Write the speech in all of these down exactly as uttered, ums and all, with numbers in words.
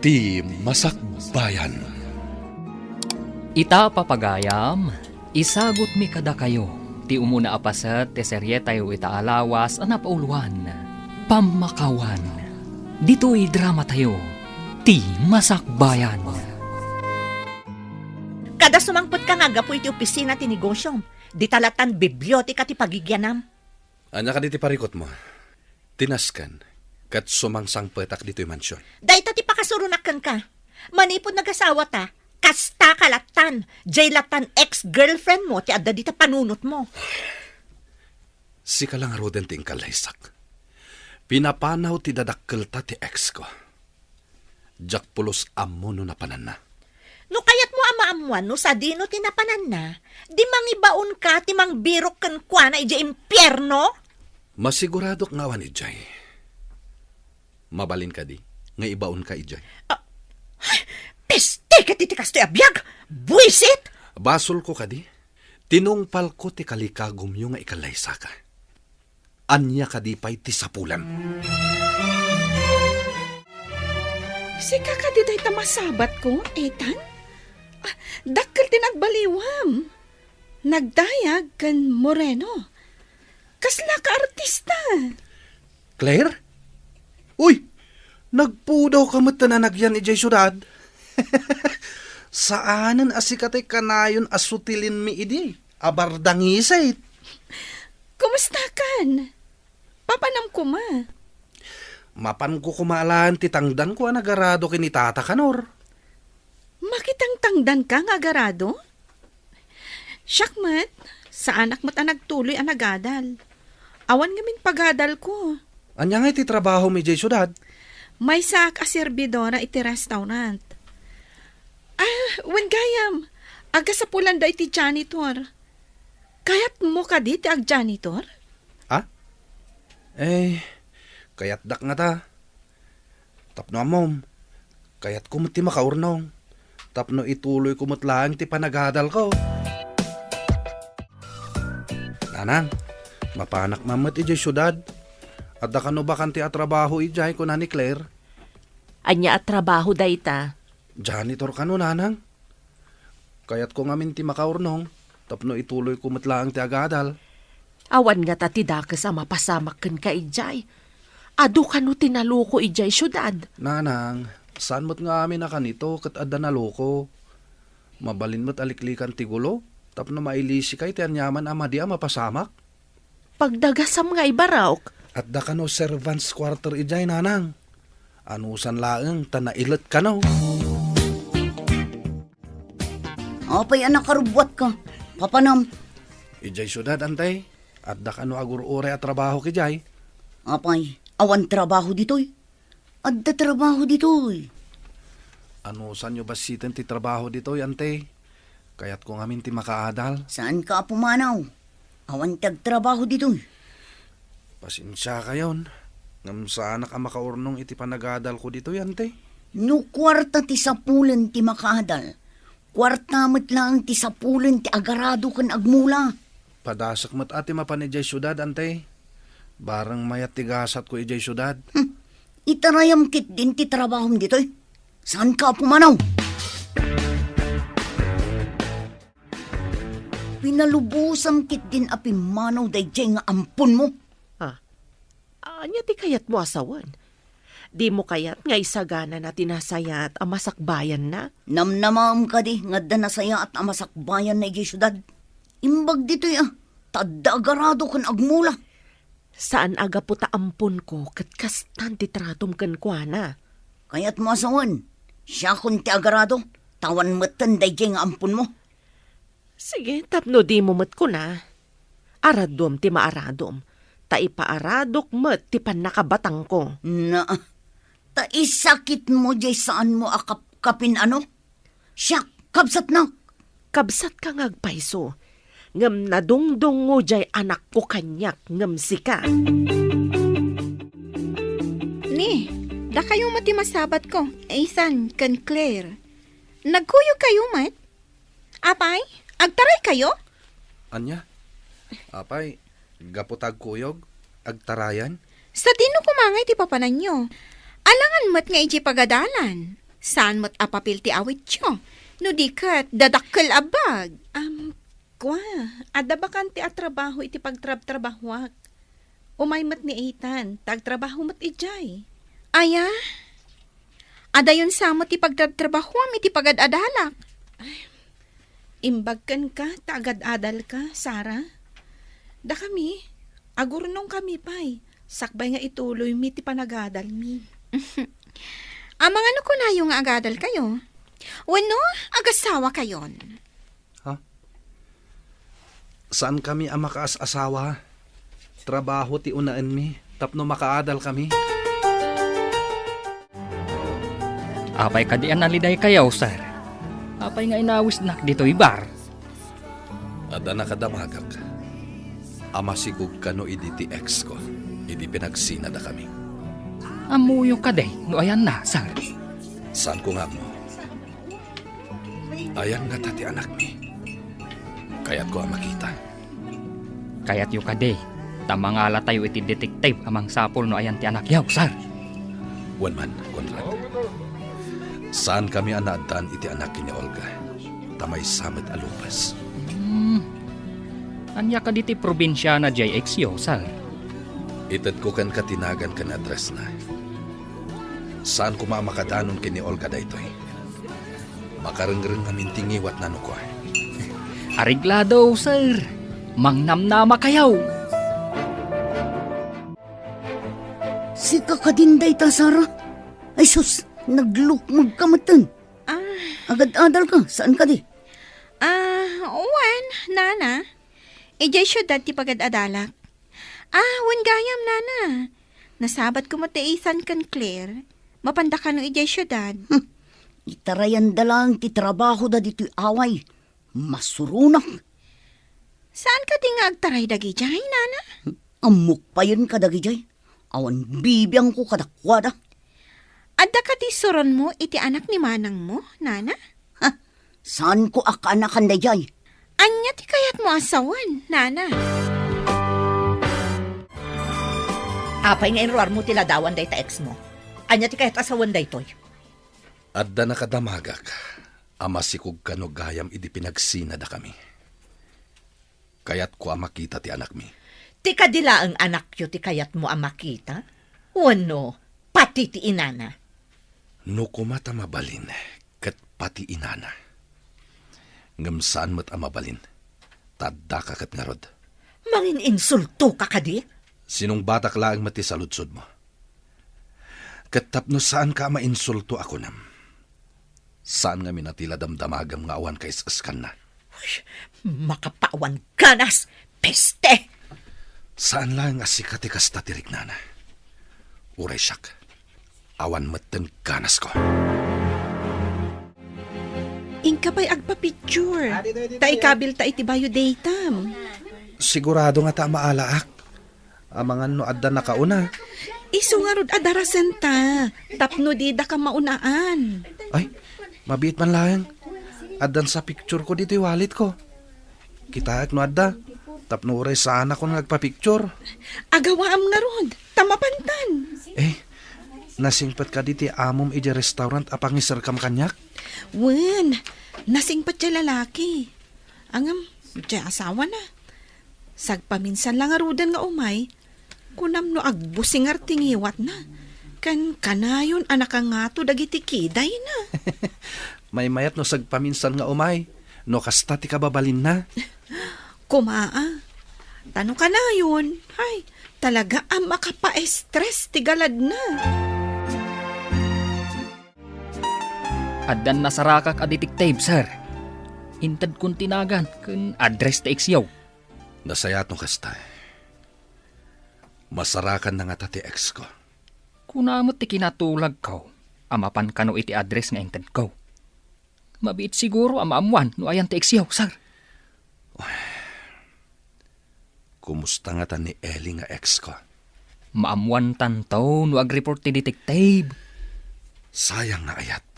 Ti Masakbayan. Ita, papagayam, isagutmi kadakayo ti umuna a paset ti serietayo ita a lawas a napauluan, Pammakawan. Ditoy dramatayo, Ti Masakbayan. Kada sumangpet ka nga aggapu iti opisina ti negosyom, dita lattan biblioteka ti pagigyanam. Ania kadi ti parikutmo? Ti nasken, ket sumangsangpetak ditoy mansion. Dayta ti pakasuronak kenka. Manipud nagasawata, kasta ka lattan. Jay lattan ex-girlfriend mo ti adda dita panunotmo. Sika la ngaruden ti inkallaysak. Pinapanaw ti dadakkelta ti ex ko. Diak pulos ammo no napananna. No kayatmo a maammuan no sadino ti napananna, di mangibaonka ti mangbirok kenkuana idiay impierno? Masiguradok nga awan idiay. Mabalin kadi nga ibaonka idiay? Ah, peste ket iti kastoy a biag! Buisit! Basolko kadi, tinungpalko ti kalikagumyo nga ikallaysaka. Ania kadi pay ti sapulem? Sika kadi dayta masabatko, Ethan? Ah, dakkel ti nagbaliwam. Nagdayag ken moreno. Kasla ka artista. Claire? Uy, nagpudawka met ta nanagyan idiay siudad. Saanen a sika ti kanayon a sutilenmi idi, a bardangisit. Kumustakan? Papanam koma? Mapanko koma alaen ti tangdanko a nagarado ken ni Tata Kanor. Makitangtangdanka nga agarado? Siak met, saanak met a nagtuloy a nagadal. Awan ngamin pagadalko. Ania ngay ti trabahom idiay siudad? Maysaak a serbidora iti restaurant. Ah, wen gayam, agasapulan da iti janitor. Kayatmo kadi ti agjanitor? Ah? Eh, kayatdak ngata. Tapno ammom, kayatko met ti makaurnong. Tapno ituloyko met laeng ti panagadalko. Nanang, mapanak man met idiay siudad. Adda kano bakante a trabaho idiay, kuna ni Claire. Ania a trabaho dayta? Janitor kano, nanang. Kayatko ngamin ti makaurnong, tapno ituloyko met laeng ti agadal. Awan ngata ti dakes a mapasamak kenka idiay. Adu kano ti naloko idiay siudad? Nanang, saan met nga amin a kanito ket adda naloko. Mabalin met a liklikan ti gulo, tapno mailisikay ti aniaman a madi a mapasamak. Pagdagasam nga ibarok. Adda kano servants quarter idiay, nanang. Anusan laeng ta nailet kano. Apay a nakarubbuatka? Papanam? Idiay siudad, antay. Adda kano agur-uray a trabaho idiay. Apay, awan trabaho ditoy? Adda trabaho ditoy. Anusanyo bassiten ti trabaho ditoy, ante? Kayatko ngamin ti makaadal. Saanka a pumanaw? Awan ti agtrabaho ditoy. Pasensiakayon, ngem saanak a makaurnong iti panagadalko ditoy, ante. No kuarta ti sapulen ti makaadal, kuarta met laeng ti sapulen ti agarado ken agmula. Padasek met a ti mapan idiay siudad, ante. Bareng mayat ti gasatko idiay siudad. Hmm. Itarayam ketdin ti trabahom ditoy. Saanka a pumanaw? Pinalubosam ketdin a pimmanaw daydiay nga amponmo. Ah, ania ti kayatmo a sawen? Dimo kayat nga isaganana ti nasayaat a masakbayanna? Namnamaem kadi nga adda nasayaat a masakbayanna idiay siudad? Imbag ditoy a, ta adda agarado ken agmula. Saan a gapu ta amponko ket kastan ti tratom kenkuana. Kayatmo a sawen, siakon ti agarado, ta awan metten daydiay nga amponmo. Sige, tapno dimo met kuna, aradom ti maaradom, ta ipaaradok met ti pannakabatangko. Na, ta isakitmo diay saanmo a kapkapin-ano? Siak, kabsatnak. Kabsatka nga agpayso, ngem nadungdungngo diay anakko kaniak ngem sika. Ni, dakayo met ti masabatko, Ethan ken Claire. Nagkuyogkayo met? Apay, agtaraykayo? Ania? Apay, gapu ta agkuyog, agtarayan? Sadino koma ngay ti papananyo? Alangan met nga idiay pagadalan. Saan met a papel ti awityo? No di ket, dadakkel a bag. Am, kua, adda bakante a trabaho iti pagtrabtrabahoak. Umay met ni Ethan, ta agtrabaho met idiay. Aya? Adayon sa met ti pagtrabtrabahoam iti pagad-adalak. Imbag kenka ta agad-adalka, Sarah. Dakami, agurnongkami pay, sakbay nga ituloymi ti panagadalmi. Amangan no kunayo nga agadalkayo? Wenno, agasawakayon? Ha? Saankami a makaas-asawa. Trabaho ti unaenmi tapno makaadalkami. Apay kadi a nalidaykayo, sir? Apay nga inawisnak ditoy bar? Adda nakadamagak a masikog kano idi ti ex ko, idi pinagsinadakami. Ammoyo kadi no ayanna, sir? Saanko nga ammo. Ayan ngata ti anakmi? Kayatko a makita. Kayatyo kadi, ta mangalatayo iti detective a mangsapul no ayan ti anakyo, sir. Wen man, Conrad. Saankami a naaddaan iti anak ken ni Olga, ta maysa met a lupes. Hmm. Ania kadi ti probinsiana diay ex yo, sir? Itedko kenka ti nagan ken addressna. Saan koma a makadanon ken ni Olga daytoy. Makarengreng ngamin ti ngiwatna no kua. Areglado, sir. Mangnamnamakayo. Sika kadin dayta, Sarah? Ay sus, naglukmagka metten. Ah. Agad-adalka, saan kadi? Ah, wen, nana. Idiay siudad ti pagad-adalak. Ah, wen gayam, nana. Nasabatko met ni Ethan ken Claire. Mapanda kano idiay siudad. Hmm. Itarayanda laeng ti trabahoda ditoy away. Masuronak. Saan kadi nga agtaray dagidiay, nana? Ammok payen kadagidiay. Awan bibiangko kadakuada. Adda kadi suronmo iti anak ni manangmo, nana? Ha? Saanko a kaanakan daydiay? Ania ti kayatmo a sawen, nana? Apay nga inruarmo ti ladawan dayta ex mo? Ania ti kayat a sawen daytoy? Adda nakadamagak a masikog kano gayam idi pinagsinadakami. Kayatko a makita ti anakmi. Ti kadi laeng anakyo ti kayatmo a makita? Wenno, pati ti inana? No koma ta mabalin, ket pati inana. Ngem saan met a mabalin, ta addaka ket ngarud. Mangin-insultoka kadi? Sinungbatak laeng met ti saludsodmo. Ket tapno saanka a mainsulto a kunam, saan ngamin a ti la damdamagam nga awan kaes-eskanna. Uy, makapawan ganas! Peste! Saan laeng a sika ti kasta ti riknana. Uray siak, awan metten ganasko. Inka pay agpa-picture. Ta ikabilta iti bayo datam. Sigurado ngata a maalaak. Amangan no adda nakauna. Isu ngarud a darasenta, tapno didaka maunaan. Ay, mabiit man laeng. Addan sa picture ko ditoy wallet ko. Kitaek no adda, tapno uray saanakon nga agpa-picture. Agawaam ngarud, ta mapantan. Eh, nasingpet kadi ti amom idiay restaurant a pangiserkam kaniak? Wen, nasingpet ti lalaki. Ngem, ti asawana. Sagpaminsan la ngaruden nga umay, kunam no agbusingar ti ngiwatna, ken kanayon a nakangato dagiti kidayna. Maymayat no sagpaminsan nga umay, no kasta ti kababalinna. Kumaa, ta no kanayon, ay, talaga a makapa-stress ti galadna. Addan nasarakak a detective, sir. Intedkon ti nagan ken address ti ex-yo. Nasayaat no kasta. Masarakanna ngata ti ex ko. Kuna met ti kinatulagko a mapan kano iti address nga intedko. Mabiit siguro a maammuan no ayan ti ex-yo, sir. Kumusta ngata ni Ellie nga ex ko? Maammuantanto no agreport ti detective. Sayang nga ayat.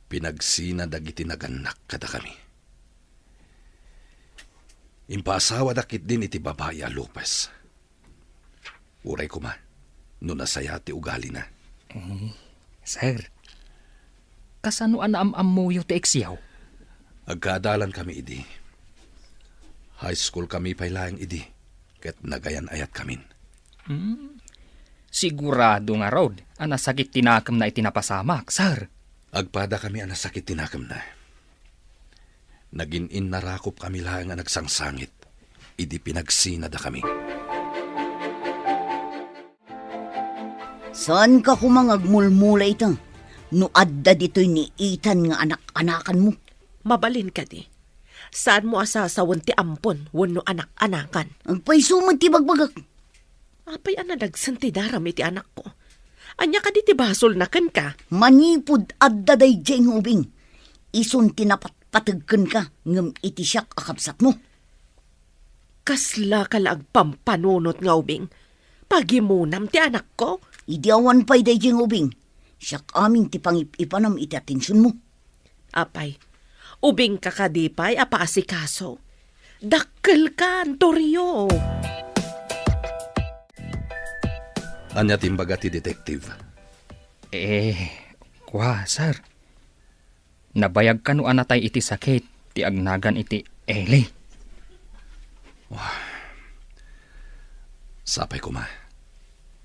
Pinagsina dagiti nagannak kadakami. Impaasawadak ketdin iti babai a Lopez. Uray koma, no nasayaat ti ugalina. Eh, sir, Kasano a naam-ammoyo ti eksiaw? Agkaadalankami idi. High school kami pay laeng idi, ket nagayan-ayatkamin. Hmm. Sigurado ngarud a nasakit ti nakemna iti napasamak, sir. Agpadakami a nasakit ti nakemna. Nagin-innarakopkami laeng a nagsangsangit idi pinagsinadakami. Saanka koma nga agmulmula ita no adda ditoy ni Ethan nga anak-anakanmo? Mabalin kadi, saanmo a sasawen ti ampon wenno anak-anakan? Agpayso met ti bagbagak. Apay a nadagsen ti daram iti anakko? Ania kadi ti basolna kenka? Manipud adda daydiay nga ubing, isun ti napatpateg kenka ngem iti siak a kabsatmo. Kaslaka la agpampanunot nga ubing? Pagimonam ti anakko? Idi awan pay daydiay nga ubing, siak amin ti pangip-ipanam iti atensionmo. Apay, ubingka kadi pay a paasikaso? Dakkelka, Antorio! Ania ti imbaga ti detective? Eh, kua, sir. Nabayag kano a natay iti sakit ti agnagan iti Eli. Wah. Sapay koma,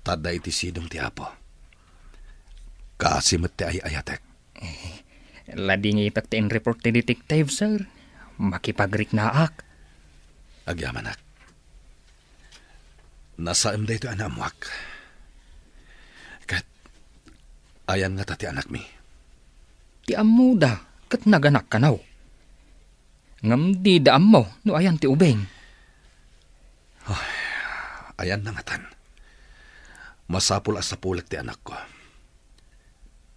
ta adda iti sidong ti Apo. Kaasi met ti ay-ayatek. Eh, ladingitak ti in-report ti detective, sir. Makipagriknaak. Agyamanak. Nasaem daytoy a naammoak. Ket ayan ngata ti anakmi? Ti ammoda, ket naganak kano. Ngem dida ammo no ayan ti ubing. Ay, ayan nangatan. Masapul a sapulek ti anakko.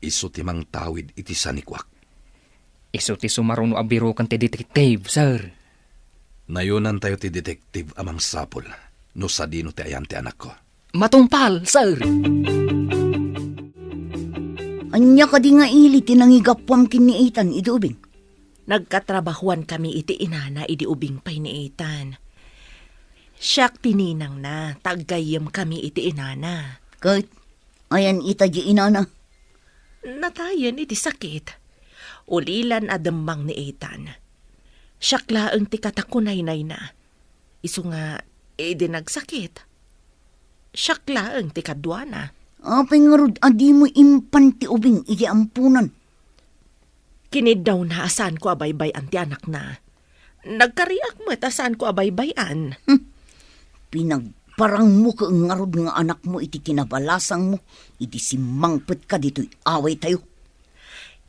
Isu ti mangtawid iti sanikuak. Isu ti sumaruno a biroken ti detective, sir. Nayonantayo ti detective a mangsapul no sadino ti ayan ti anakko. Matungpal, sir! Ania kadi nga ili ti nangigapuam ken ni Ethan idi ubing? Nagkatrabahoan kami iti inana idi ubing pay ni Ethan. Siak ti ninangna, ta aggayyem kami iti inana. Ket ayan ita di inana? Natayen iti sakit. Ulilan a demmang ni Ethan. Siak laeng ti katakunaynayna. Isu nga, idi nagsakit, siak laeng ti kaduana. Apay ngarud a dimo impan ti ubing iti amponan? Kiniddawna a saanko a baybay-an ti anakna. Nagkariak met a saanko a baybay-an. Hmm. Pinagparangmo ket ngarud nga anakmo iti kinabalasangmo idi simmangpetka ditoy awaytayo.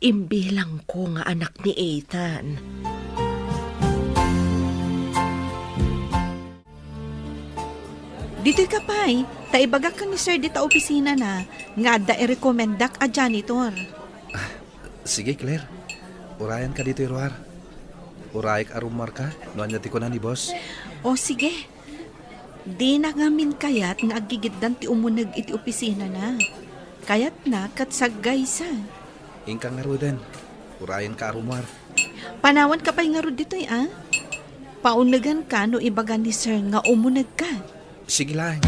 Imbilangko nga anak ni Ethan. Ditoy ka pay, ta ibagak ken ni Sir dita opisinana nga adda irekomendak a janitor. Sige, Claire. Urayanka ditoy ruar. Urayek a rumuarka no ania ti kuna ni boss. O, sige. Dina ngamin kayat nga aggigiddan ti umuneg iti opisinana. Kayatna ket saggaysa. Inka ngaruden. Urayenka a rumuar. Panawanka pay ngarud ditoy, a? Pauneganka no ibaga ni Sir nga umunegka. Sige laeng.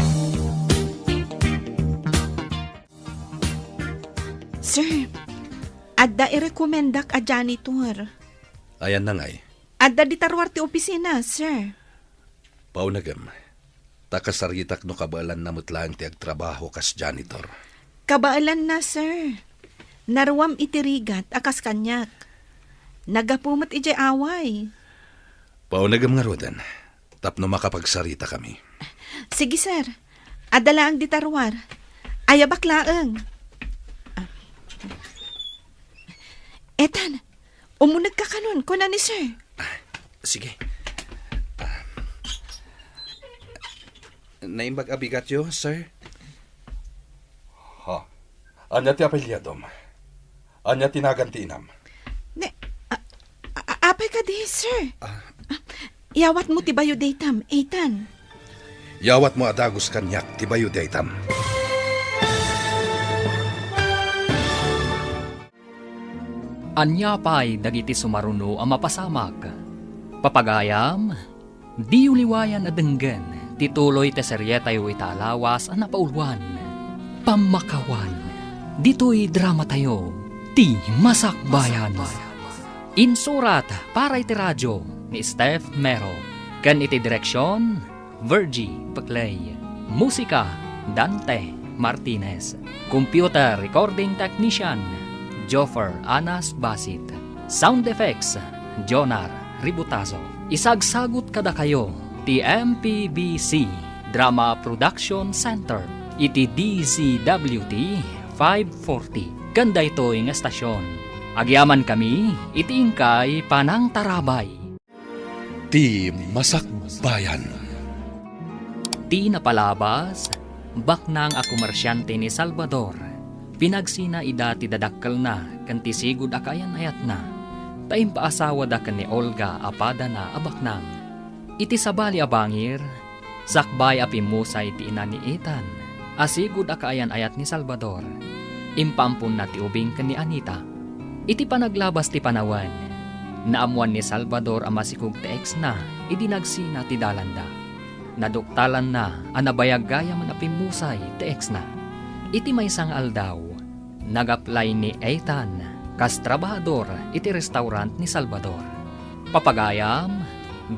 Sir, adda irekomendak a janitor. Ayanna ngay? Adda dita ruar ti opisina, sir. Paunegem, ta kasaritak no kabaelanna met laeng ti agtrabaho kas janitor. Kabaelanna, sir. Naruam iti rigat a kas kaniak. Naggapu met idiay away. Paunegem ngaruden, tapno makapagsaritakami. Sige, sir. Adda laeng dita ruar. Ayabak laeng. Ah. Ethan, umunegka kanon, kuna ni sir. Ah, sige. Ah. Naimbag a bigatyo, sir? Ha? Ania ti apelyidom? Ania ti nagan ti inam? Ne, a, a, apay kadi, sir? Ah. Ah, yawatmo ti bayo daytam, Ethan. Yawatmo a dagus kaniak ti bayo daytam. Ania pay dagiti sumaruno a mapasamak? Papagayam, diyo liwayan a denggen ti tuloy ti serietayo ita a lawas a napauluan, Pammakawan. Ditoy dramatayo, Ti Masakbayan. Insurat para iti radyo ni Steph Mero. Ken iti direksyon, Virgie Peclay. Musika, Dante Martinez. Computer recording technician, Joffer Anas Basit. Sound effects, Jonar Ributazo. Isagsagut kadakayo ti M P B C Drama Production Center iti D Z W T five forty. Ken daytoy nga estasyon, agyamankami iti inkay panangtarabay. Ti Masakbayan. Ti napalabas, baknang a komersiante ni Salvador. Pinagsina ida ti dadakkelna ken ti sigud a kaayan-ayatna, ta impaasawada ken ni Olga a padana a baknang. Iti sabali a bangir, sakbay a pimmusay ti ina ni Ethan a sigud a kaayan-ayat ni Salvador, impaampunna ti ubing ken ni Anita. Iti panaglabas ti panawen, naammuan ni Salvador a masikog ti ex-na idi nagsina ti dalanda. Naduktalanna a nabayag gayam a pimmusay ti ex-na. Iti maysa nga aldaw, nag-apply ni Ethan kas trabahador iti restaurant ni Salvador. Papagayam,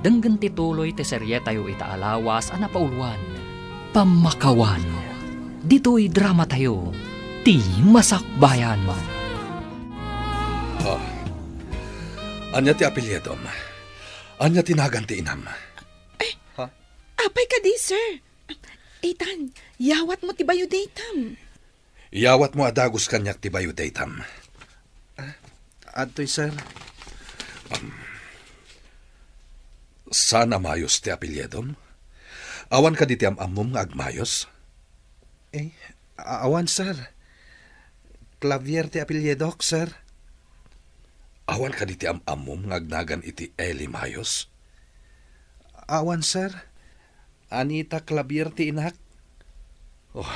denggen ti tuloy ti serietayo ita a lawas a napauluan, Pammakawan. Ditoy dramatayo, Ti Masakbayan. Ah, ania ti apelyidom? Ania ti nagan ti inam? Ha? Apay kadi, sir? Ethan, yawatmo ti bayo datam. Yawatmo a dagus kaniak ti bayo datam. Ah, adtoy, sir. Um, saan a Mayos ti apelyidom? Awan kadi ti am-ammom nga agmayos? Eh, a-, awan, sir. Clavier ti apelyidok, sir. Awan kadi ti am-ammom nga agnagan iti Eli Mayos? Awan, sir. Anita Clavier ti inak. Oh,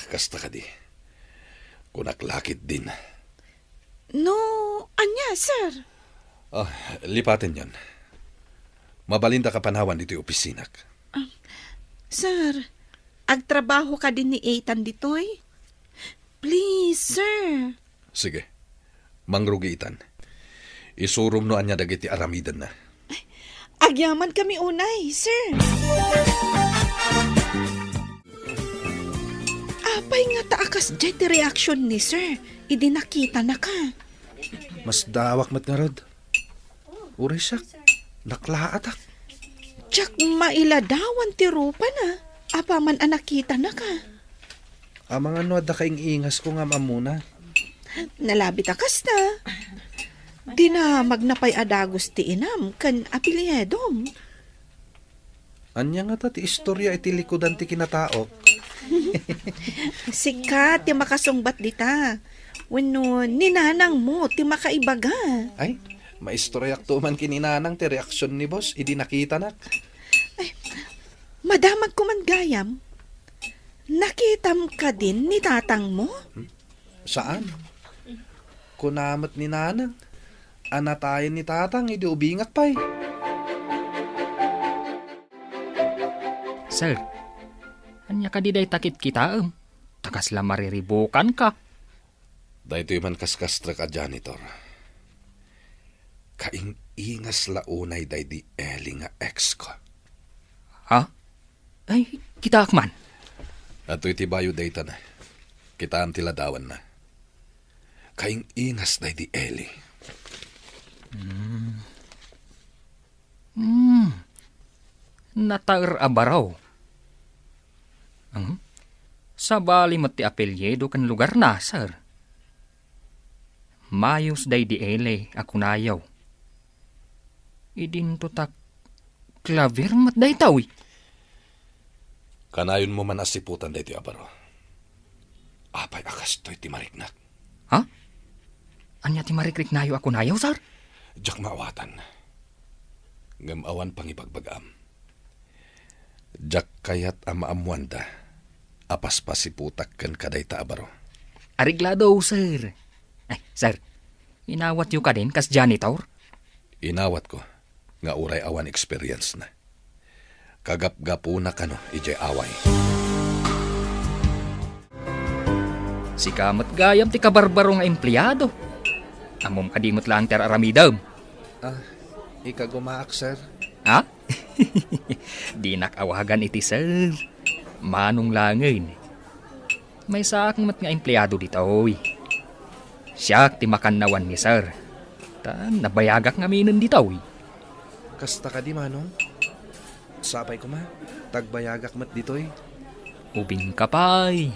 kasta kadi. Kunak la ketdin. No, ania, sir? Ah, lipatenyon. Mabalindaka panawan ditoy opisinak. Ah, sir, agtrabaho kadi ni Ethan ditoy? Please, sir. Sige. Mangrugi itan. Isurom no ania dagiti aramidenna. Agyamankami unay, sir. Apay ngata a kasdiay ti reaksion ni sir idi nakitanaka? Masdaawak met ngarud. Uray siak, naklaatak. Diak mailadawan ti rupana, apaman a nakitanaka. Amangan no adda kaing-ingasko nga am-ammona. Nalabit a kasta. Dinamagna pay a dagus ti inam ken apelyidom. Ania ngata ti istoria iti likudan ti kinataok? Sika ti makasungbat dita. Wenno ni nanangmo ti makaibaga. Ay, maistoriakto man ken ni nanang ti reaksion ni boss idi nakitanak. Ay, madamagko man gayam. Nakitam kadin ni tatangmo? Hmm? Saan? Kuna met ni nanang a natayen ni tatang idi ubingak pay. Sir, ania kadi dayta kitkitaem? Ta kasla mariribukanka. Daytoy man kaskastrek a janitor. Kaing-ingas la unay daydi Eli nga ex ko. Ha? Ay, kitaak man. Adtoy ti bayo dayta na. Kitaem ti ladawanna. Kaing-ingas daydi Eli. Hmm. Hmm. Nataer a baro. Hmm? Sabali met ti apelyido ken lugarna, sir. Mayos daydi Eli a kunayo. Idinto ta Clavier met daytoy. Kanayonmo man a siputan daytoy a baro. Apay a kastoy ti mariknak? Ha? Ania ti marikriknayo a kunayo, sir? Diak maawatan. Ngem awan pangibagbagaam. Diak kayat a maammoanda a paspasiputak ken kadayta a baro. Areglado, sir. Ay, sir, inawatyo kadin kas janitor? Inawatko, nga uray awan experience na. Kagapgapuna kano idiay away. Sika met gayam ti kabarbaro nga empleado. Ammom kadi met laeng ti ar-aramidem? Ah, ikagumaak, sir. Ha? Dinak awagan iti sir. Manong laengen. Maysaak met nga empleado ditoy. Siak ti makannawan ni sir. Ta nabayagak ngaminen ditoy. Kasta kadi, Manong? Sapay koma, ta agbayagak met ditoy. Ubingka pay.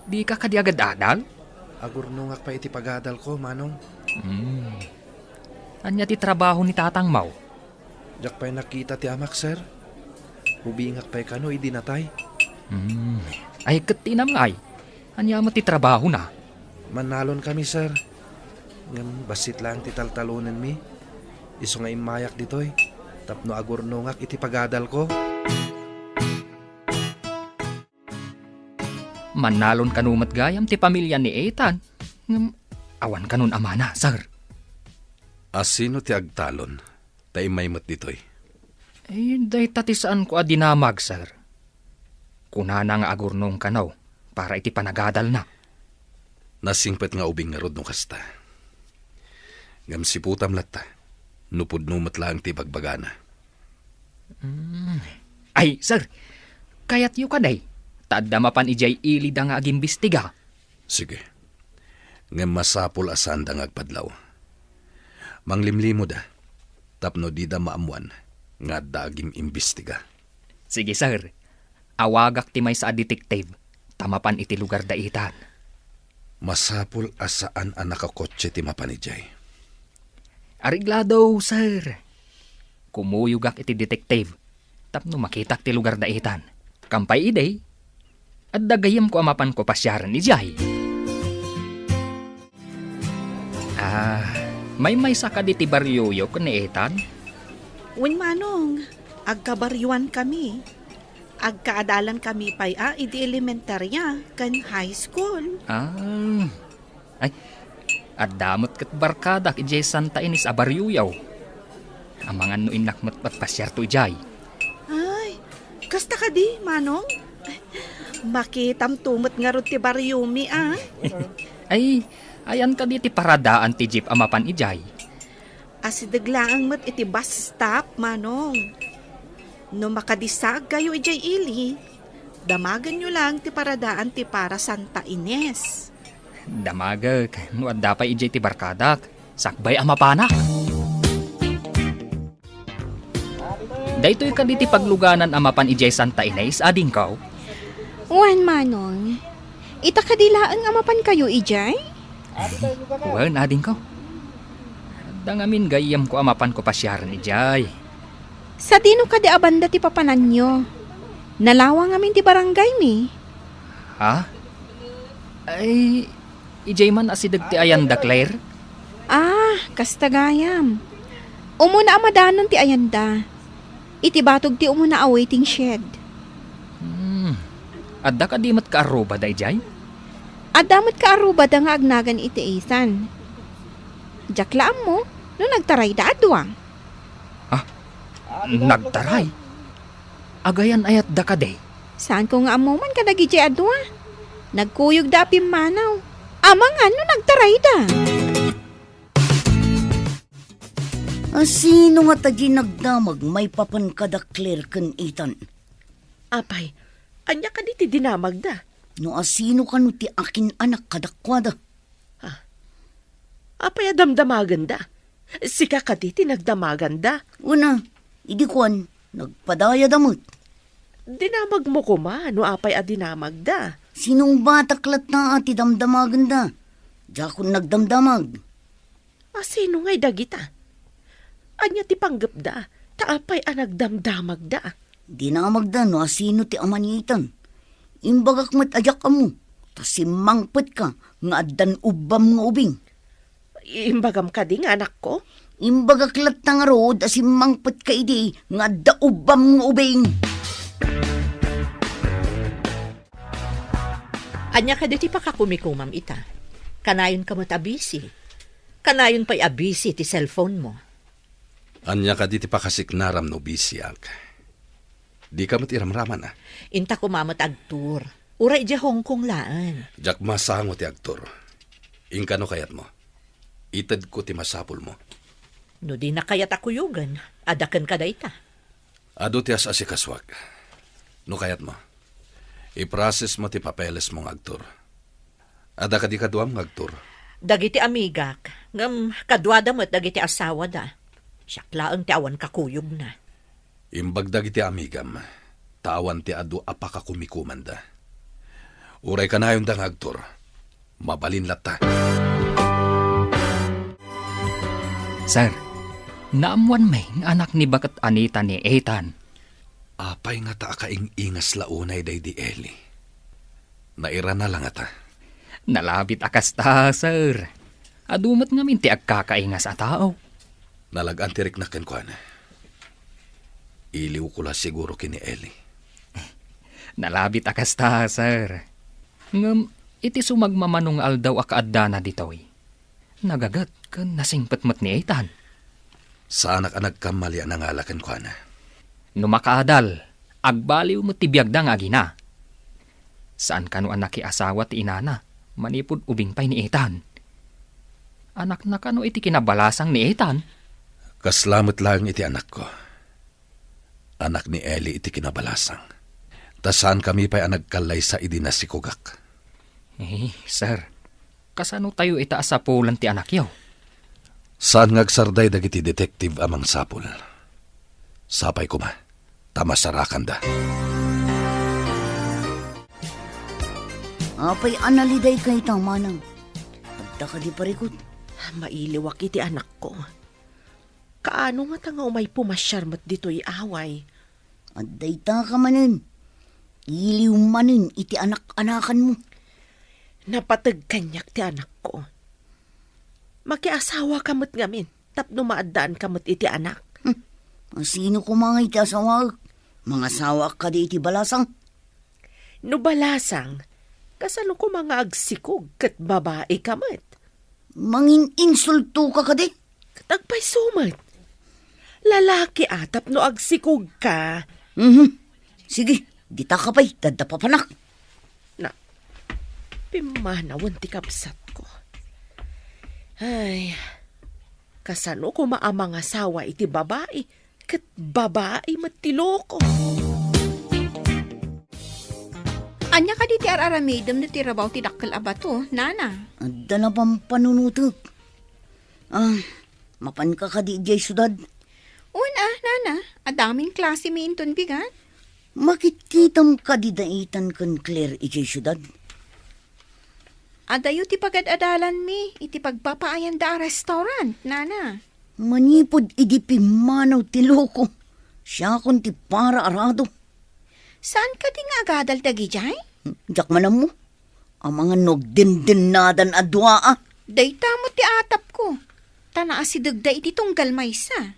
Dika kadi agad-adal? Agurnongak pay iti pagadalko, Manong. Hmm. Ania ti trabaho ni tatangmo? Diak pay nakita ti amak, sir. Ubingak pay kano idi natay. Hmm. Ay, ket ti inam ngay. Ania met ti trabahona? Mannalon kami, sir. Ngem bassit laeng ti taltalonenmi. Isu nga immayak ditoy tapno agurnongak iti pagadalko. Mannalon kano met gayam ti pamilya ni Ethan. Ngem awan kanon amana, sir. A sino ti agtalon ta immay met ditoy? Eh, dayta ti saanko a dinamag, sir. Kunana nga agurnong kano para iti panagadalna. Nasingpet nga ubing ngarud no kasta. Ngem siputam latta, no pudno met laeng ti ibagbagana. Mm. Ay, sir, kayatyo kadi, ta adda mapan idiay ilida nga agimbestiga. Sige. Ngem masapul a saanda nga agpadlaw. Manglimlimoda, tapno dida maammuan nga adda agim-imbestiga. Sige, sir. Awagak ti maysa a detective, ta mapan iti lugar da Ethan. Masapul a saan a nakakotse ti mapan idiay. Areglado, sir. Kumuyogak iti detective tapno makitak ti lugar da Ethan. Kampay idi, adda gayyemko a mapanko pasiaren idiay. Ah, maymaysa kadi ti barioyo ken ni Ethan? Wen, Manong, agkabarioan kami. Agkaadalan kami pay a idi elementarya ken high school. Ah. Ay, adda met ket barkadak idiay Santa Ines a barioyo. Amangan no innak met patpasiarto idiay. Ay, kasta kadi, Manong? Makitamto met ngarud ti bariomi, a? Ay, ayan kadi ti paradaan ti jeep a mapan idiay? Asideg laeng met iti bus stop, Manong. No makadisaagkayo idiay ili, damagenyo laeng ti paradaan ti para Santa Ines. Damagek no adda pay idiay ti barkadak, sakbay a mapanak. Daytoy kadi ti pagluganan a mapan idiay Santa Ines, adingko? Wen, Manong. Ita kadi laeng a mapankayo idiay? Wen, adingko. Adda ngamin gayyemko a mapanko pasiaren idiay. Sadino kadi a banda ti papananyo? Nalawa ngamin ti barangaymi. Ha? Ay, idiay man asideg ti ayanda, Claire? Ah, kasta gayam. Umuna a madanon ti ayanda. Iti batog ti umuna a waiting shed. Hmm. Adda kadi met kaarrubada idiay? Adda met kaarrubada nga agnagan iti Ethan. Diak la ammo no nagtarayda a dua. Ah, nagtaray? Agayan-ayatda kadi? Saanko nga ammo man kadagiti a dua. Nagkuyogda a pimmanaw. Amangan no nagtarayda. A sino ngata diay nagdamag maipapan kada Claire ken Ethan? Apay, ania kadi ti dinamagda? No a sino kano ti akin-anak kadakuada? Ha? Apay a damdamagenda? Sika kadi ti nagdamaganda? Una, idi kuan, nagpadayada met. Dinamagmo koma no apay a dinamagda. Sinungbatak latta a ti damdamagenda. Diakon nagdamdamag. A sino ngay dagita? Ania ti panggepda, ta apay a nagdamdamagda? Dinamagda no a sino ti ama ni Ethan. Imbagak met a diak ammo, ta simmangpetka nga addan ubbam nga ubing. Imbagam kadi nga anakko? Imbagak latta ngarud a simmangpetka idi nga adda ubbam nga ubing. Ania kadi ti pakakumikumam ita? Kanayonka met a busy. Kanayon pay a busy ti cellphone mo. Ania kadi ti pakasiknaram no busyak? Dika met iramraman, a? Inta koma met agtur. Uray idiay Hong Kong laeng. Diak masango ti agtur. Inka no kayatmo. Itedko ti masapulmo. No dina kayat a kuyogen, adda kenka dayta. Adu ti as-asikasuak. No kayatmo, i-processmo ti papelesmo nga agtur. Adda kadi kaduam nga agtur? Dagiti amigak, ngem kaduada met dagiti asawada. Siak laeng ti awan kakuyogna. Imbag dagiti amigam, ta awan ti adu a pakakumikomanda. Uray kanayonda nga agtur, mabalin latta. Sir, naammoanmi nga anak ni baket Anita ni Ethan. Apay ngata a kaing-ingas la unay daydi Eli? Nairana la ngata? Nalabit a kasta, sir. Adu met ngamin ti agkakaingas a tao. Nalag-an ti riknak kenkuana. Iliwko la siguro ken ni Eli. Nalabit a kasta, sir. Ngem iti sumagmamano nga aldaw a kaaddana ditoy, nagaget ken nasingpet met ni Ethan. Saanak a nagkamali a nangala kenkuana. No makaadal, agbaliw met ti biagda nga agina. Saan kano a nakiasawa ti inana manipud ubing pay ni Ethan? Anakna kano iti kinabalasang ni Ethan? Kasla met laeng iti anakko. Anak ni Eli iti kinabalasang. Ta saankami pay a nagkallaysa idi nasikogak. Eh, sir, kasano tayo ita a sapulan ti anakyo? Saan nga agsarday dagiti detective a mangsapul? Sapay koma, ta masarakanda. Apay a naliday kayta, manang? Adda kadi parikut? Mailiwak iti anakko. Kaano ngata nga umay pumasiar met ditoy away? Adda ita ka manen. Iliw manen iti anak-anakanmo. Napateg kaniak ti anakko. Makiasawa ka met ngamin tapno maaddaan ka met iti anak. Hmm. Sino koma nga iti asawaek? Mangasawaak kadi iti balasang? No balasang, kasano koma nga agsikog ket babai ka met? Mangin-insulto ka kadi? Ket agpayso met. Lalaki a tapno agsikog ka. Mhm. Sige, dita ka pay, dadda papanak. Na, pimmanawen ti kabsatko. Ay, kasano koma a mangasawa iti babai? Ket babai met ti loko. Ania kadi ti ar-aramidem no ti rabaw ti dakkel a bato, nana? Adda la pampanunotek. Ah, mapanka kadi idiay siudad? Wen a, nana. Adda amin klasemi inton bigat. Makitkitam kadi daitan ken Claire idiay siudad? Adayo ti pagad-adalanmi iti pagpapaayanda a restaurant, nana. Manipud idi pimmanaw ti loko, siakon ti para arado. Saan kadi nga agadal dagidiay? Diak man ammo. Amangan no agdendennadan a dua a. Dayta met ti atapko. Ta naasidegda iti tunggal maysa.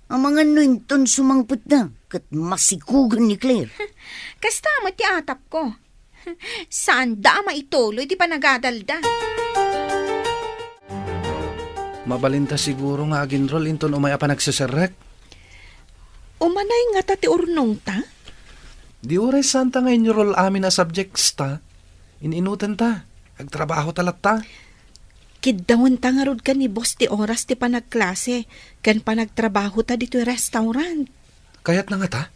Amangan no inton sumangpetda ket masikugen ni Claire. Kasta met ti atapko. Saanda a maituloy ti panagadalda. Mabalinta siguro nga ag-enroll inton umay a panagseserrek. Umanay ngata ti urnongta? Di uray saanta nga enroll amin a subjects ta. In-inutenta. Agtrabahota latta. Kiddawenta ngarud ken ni boss ti oras ti panagklase ken panagtrabahota ditoy restaurant. Kayatna ngata?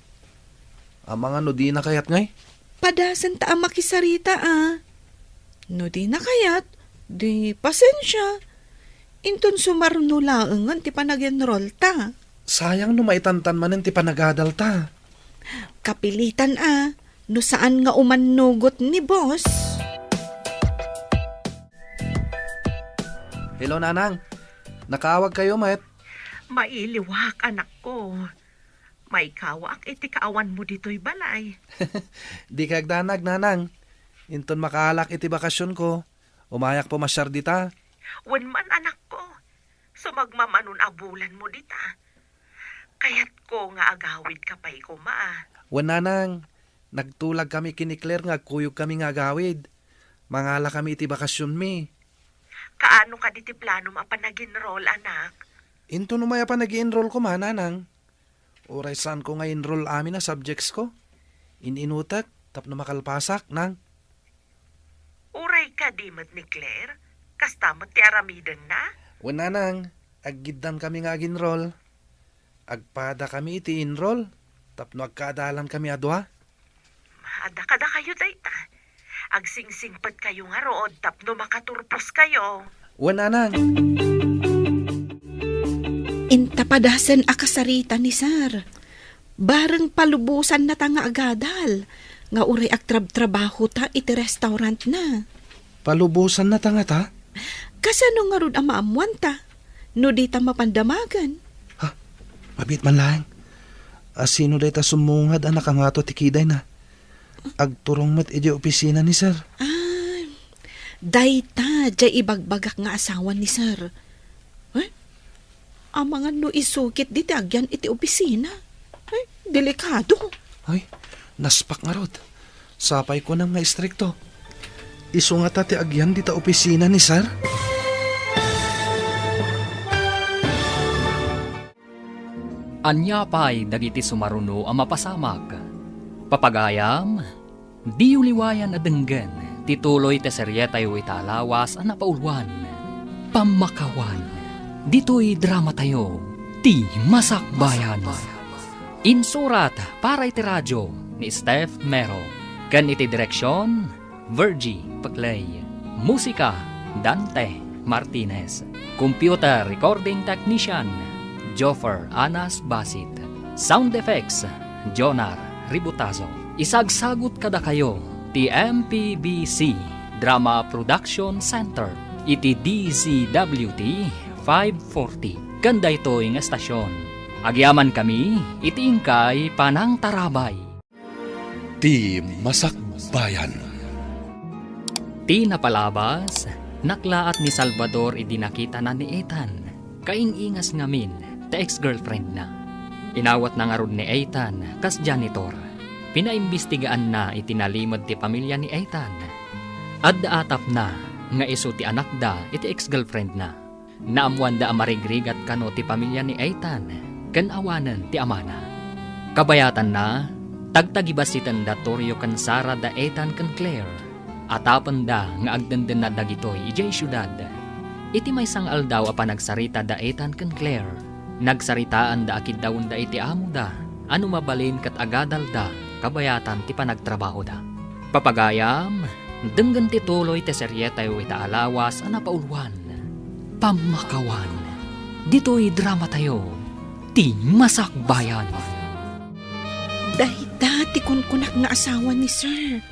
Amangan no dina kayat ngay? Padasenta a makisarita a. No dina kayat, di pasensia. Inton sumarno laengen ti panag-enrollta. Sayang no maitantan manen ti panagadalta. Kapilitan a, no saan nga umannugot ni boss. Hello, Nanang. Nakaawag kayo met? Mailiwak, anakko. Maikawaak iti kaawanmo ditoy balay. Di kagdanag, Nanang. Inton makaalak iti bakasionko, umayak pumasiar dita. Wen man, anakko. Sumagmamanon a bulanmo dita. Kayatko nga agawidka pay koma. Wen, Nanang, nagtulagkami ken ni Claire nga agkuyogkami nga agawid. Mangalakami iti bakasionmi. Kaano kadi ti planom a panag-enroll, anak? Inton umay a panag-enroll koma, Nanang. Uray saanko nga enroll amin a subjectsko. In-inutek tapno makalpasak, Nang. Uray kadi met ni Claire? Kasta met ti aramidenna? Wen, nanang, aggiddankami nga aginrol. Agpadakami iti inrol tapno agkaadalankami a dua. Adda kadakayo dayta. Agsingsingpetkayo ngarud tapno makaturposkayo. Wen, nanang. Inta padasen a kasarita ni Sir. Bareng palubosannata nga agadal, nga uray agtrabtrabahota iti restaurantna. Palubosannata ngata? Kasano ngarud a maammoanta no dita mapan damagen? Ha? Mabiit man laeng. A, sino dayta summungad a nakangato ti kidayna? Agturong met idiay opisina ni Sir. Ah, dayta diay ibagbagak nga asawa ni Sir. Eh? Amangan no isukit diti agyan iti opisina. Eh, delikado. Ay, naspak ngarud. Sapay kunam nga istrikto. Isu ngata ti agyan dita opisina ni Sir? Ania pay dagiti sumaruno a mapasamak? Papagayam, diyo liwayan a denggen ti tuloy ti serietayo ita a lawas a napauluan, Pammakawan. Ditoy dramatayo, Ti Masakbayan. Insurat para iti radio ni Steph Mero, ken iti direksion, Virgie Peclay. Musika, Dante Martinez. Computer recording technician, Joffer Anas Basit. Sound effects, Jonar Ributazo. Isagsagut kadakayo ti M P B C Drama Production Center iti D Z W T five forty. Ken daytoy nga estasion, agyamankami iti inkay panangtarabay. Ti Masakbayan. Ti napalabas, naklaat ni Salvador idi nakitana ni Ethan. Kaing-ingas ngamin ti ex-girlfriendna. Inawatna ngarud ni Ethan kas janitor. Pinaimbistigaanna iti nalimed ti pamilya ni Ethan. Adda atapna nga isu ti anakda iti ex-girlfriendna. Naammoanda a marigrigat kano ti pamilya ni Ethan ken awanen ti amana. Kabayatanna, tagtagibasitenda Torio ken Sara da Ethan ken Claire. Atapenda nga agdendennad dagitoy idiay siudad. Iti maysa nga aldaw a panagsarita da Ethan ken Claire, nagsaritaanda a kiddawenda iti amoda a no mabalin ket agadalda kabayatan ti panagtrabahoda. Papagayam, denggen ti tuloy ti serietayo ita a lawas a napauluan, Pammakawan. Ditoy dramatayo, Ti Masakbayan. Dayta ti kunkunak nga asawa ni Sir.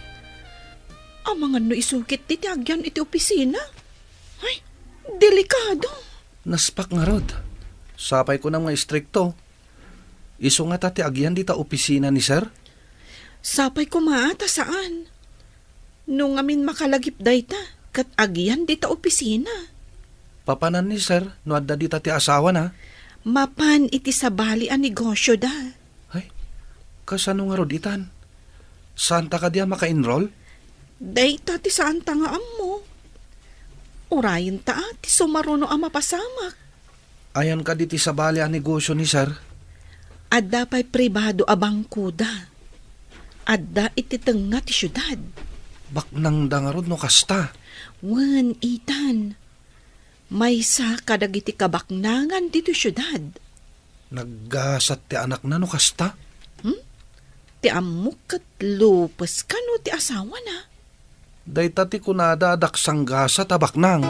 Amangan no isukit ti agyan iti opisina. Ay, delikado. Naspak ngarud. Sapay kunam nga istrikto. Isu ngata ti agyan dita opisina ni Sir? Sapay koma ta saan. No ngamin makalagip dayta, ket agyan dita opisina. Papanan ni Sir no adda dita ti asawana? Mapan iti sabali a negosyoda. Ay, kasano ngarud itan? Saanta kadi a maka-enroll? Dayta ti saanta nga ammo. Urayenta ti sumaruno a mapasamak. Ayan kadi ti sabali a negosyo ni Sir? Adda pay pribado a bangkoda. Adda iti tengnga ti siudad. Baknangda ngarud no kasta? Wen, Ethan. Maysa kadagiti kabaknangan ditoy siudad. Naggasat ti anakna no kasta? Hmm? Ti ammok ket lupes kano ti asawana? Dayta ti kunada a daksanggasat a baknang.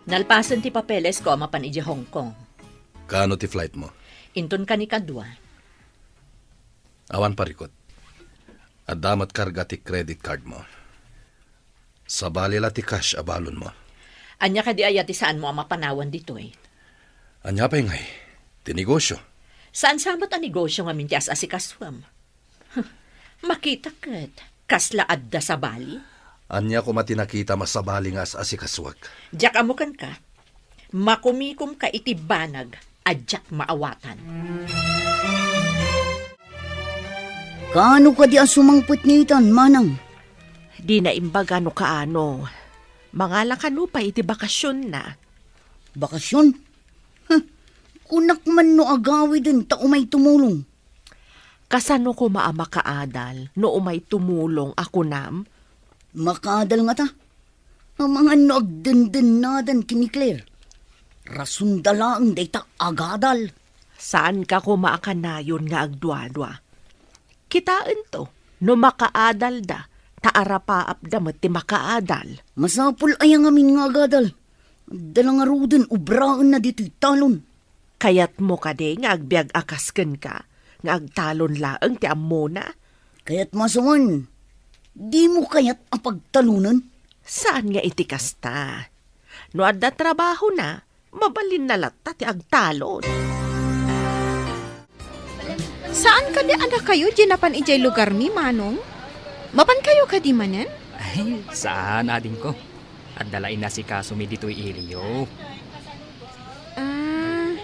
Nalpasen ti papelesko a mapan idiay Hong Kong. Kaano ti flight mo? Inton kanikadua. Awan parikut. Adda met karga ti credit card mo. Sabali la ti cash a balon mo. Ania kadi aya ti saanmo a mapanawan ditoy? Ania pay ngay? Ti negosyo. Saan sa met a negosyo ngamin ti as-asikasuem? Huh, makita ket, kasla adda sabali? Ania koma ti nakitam a sabali nga as-asikasuek? Diak ammo kenka. Makumikomka iti banag a diak maawatan. Kaano kadi a sumangpet ni Ethan, manang? Dina imbaga no kaano. Mangala kano pay iti bakasionna. Bakasion? Huh, kunak man no agawiden ta umay tumulong. Kasano koma a makaadal no umay tumulong a kunam? Makaadal ngata. Amangan no agdendennadan ken ni Claire. Rasonda laeng dayta a gadal. Saanka koma a kanayon nga agduadua. Kitaento, no makaadalda, ta arapaapda met ti makaadal. Masapul aya ngamin nga agadal? Adda la ngaruden obraenna ditoy talon. Kayatmo kadi nga agbiag a kas kenka, nga agtalon laeng ti ammona? Kayatmo a sawen, dimo kayat a pagtalonen? Saan nga iti kasta. No adda trabahona, mabalinna latta ti agtalon. Saan kadi a dakayo diay napan idiay lugarmi, Manong? Mapankayo kadi manen? Ay, saan, adingko. Adda la inasikasomi ditoy iliyo. Ah,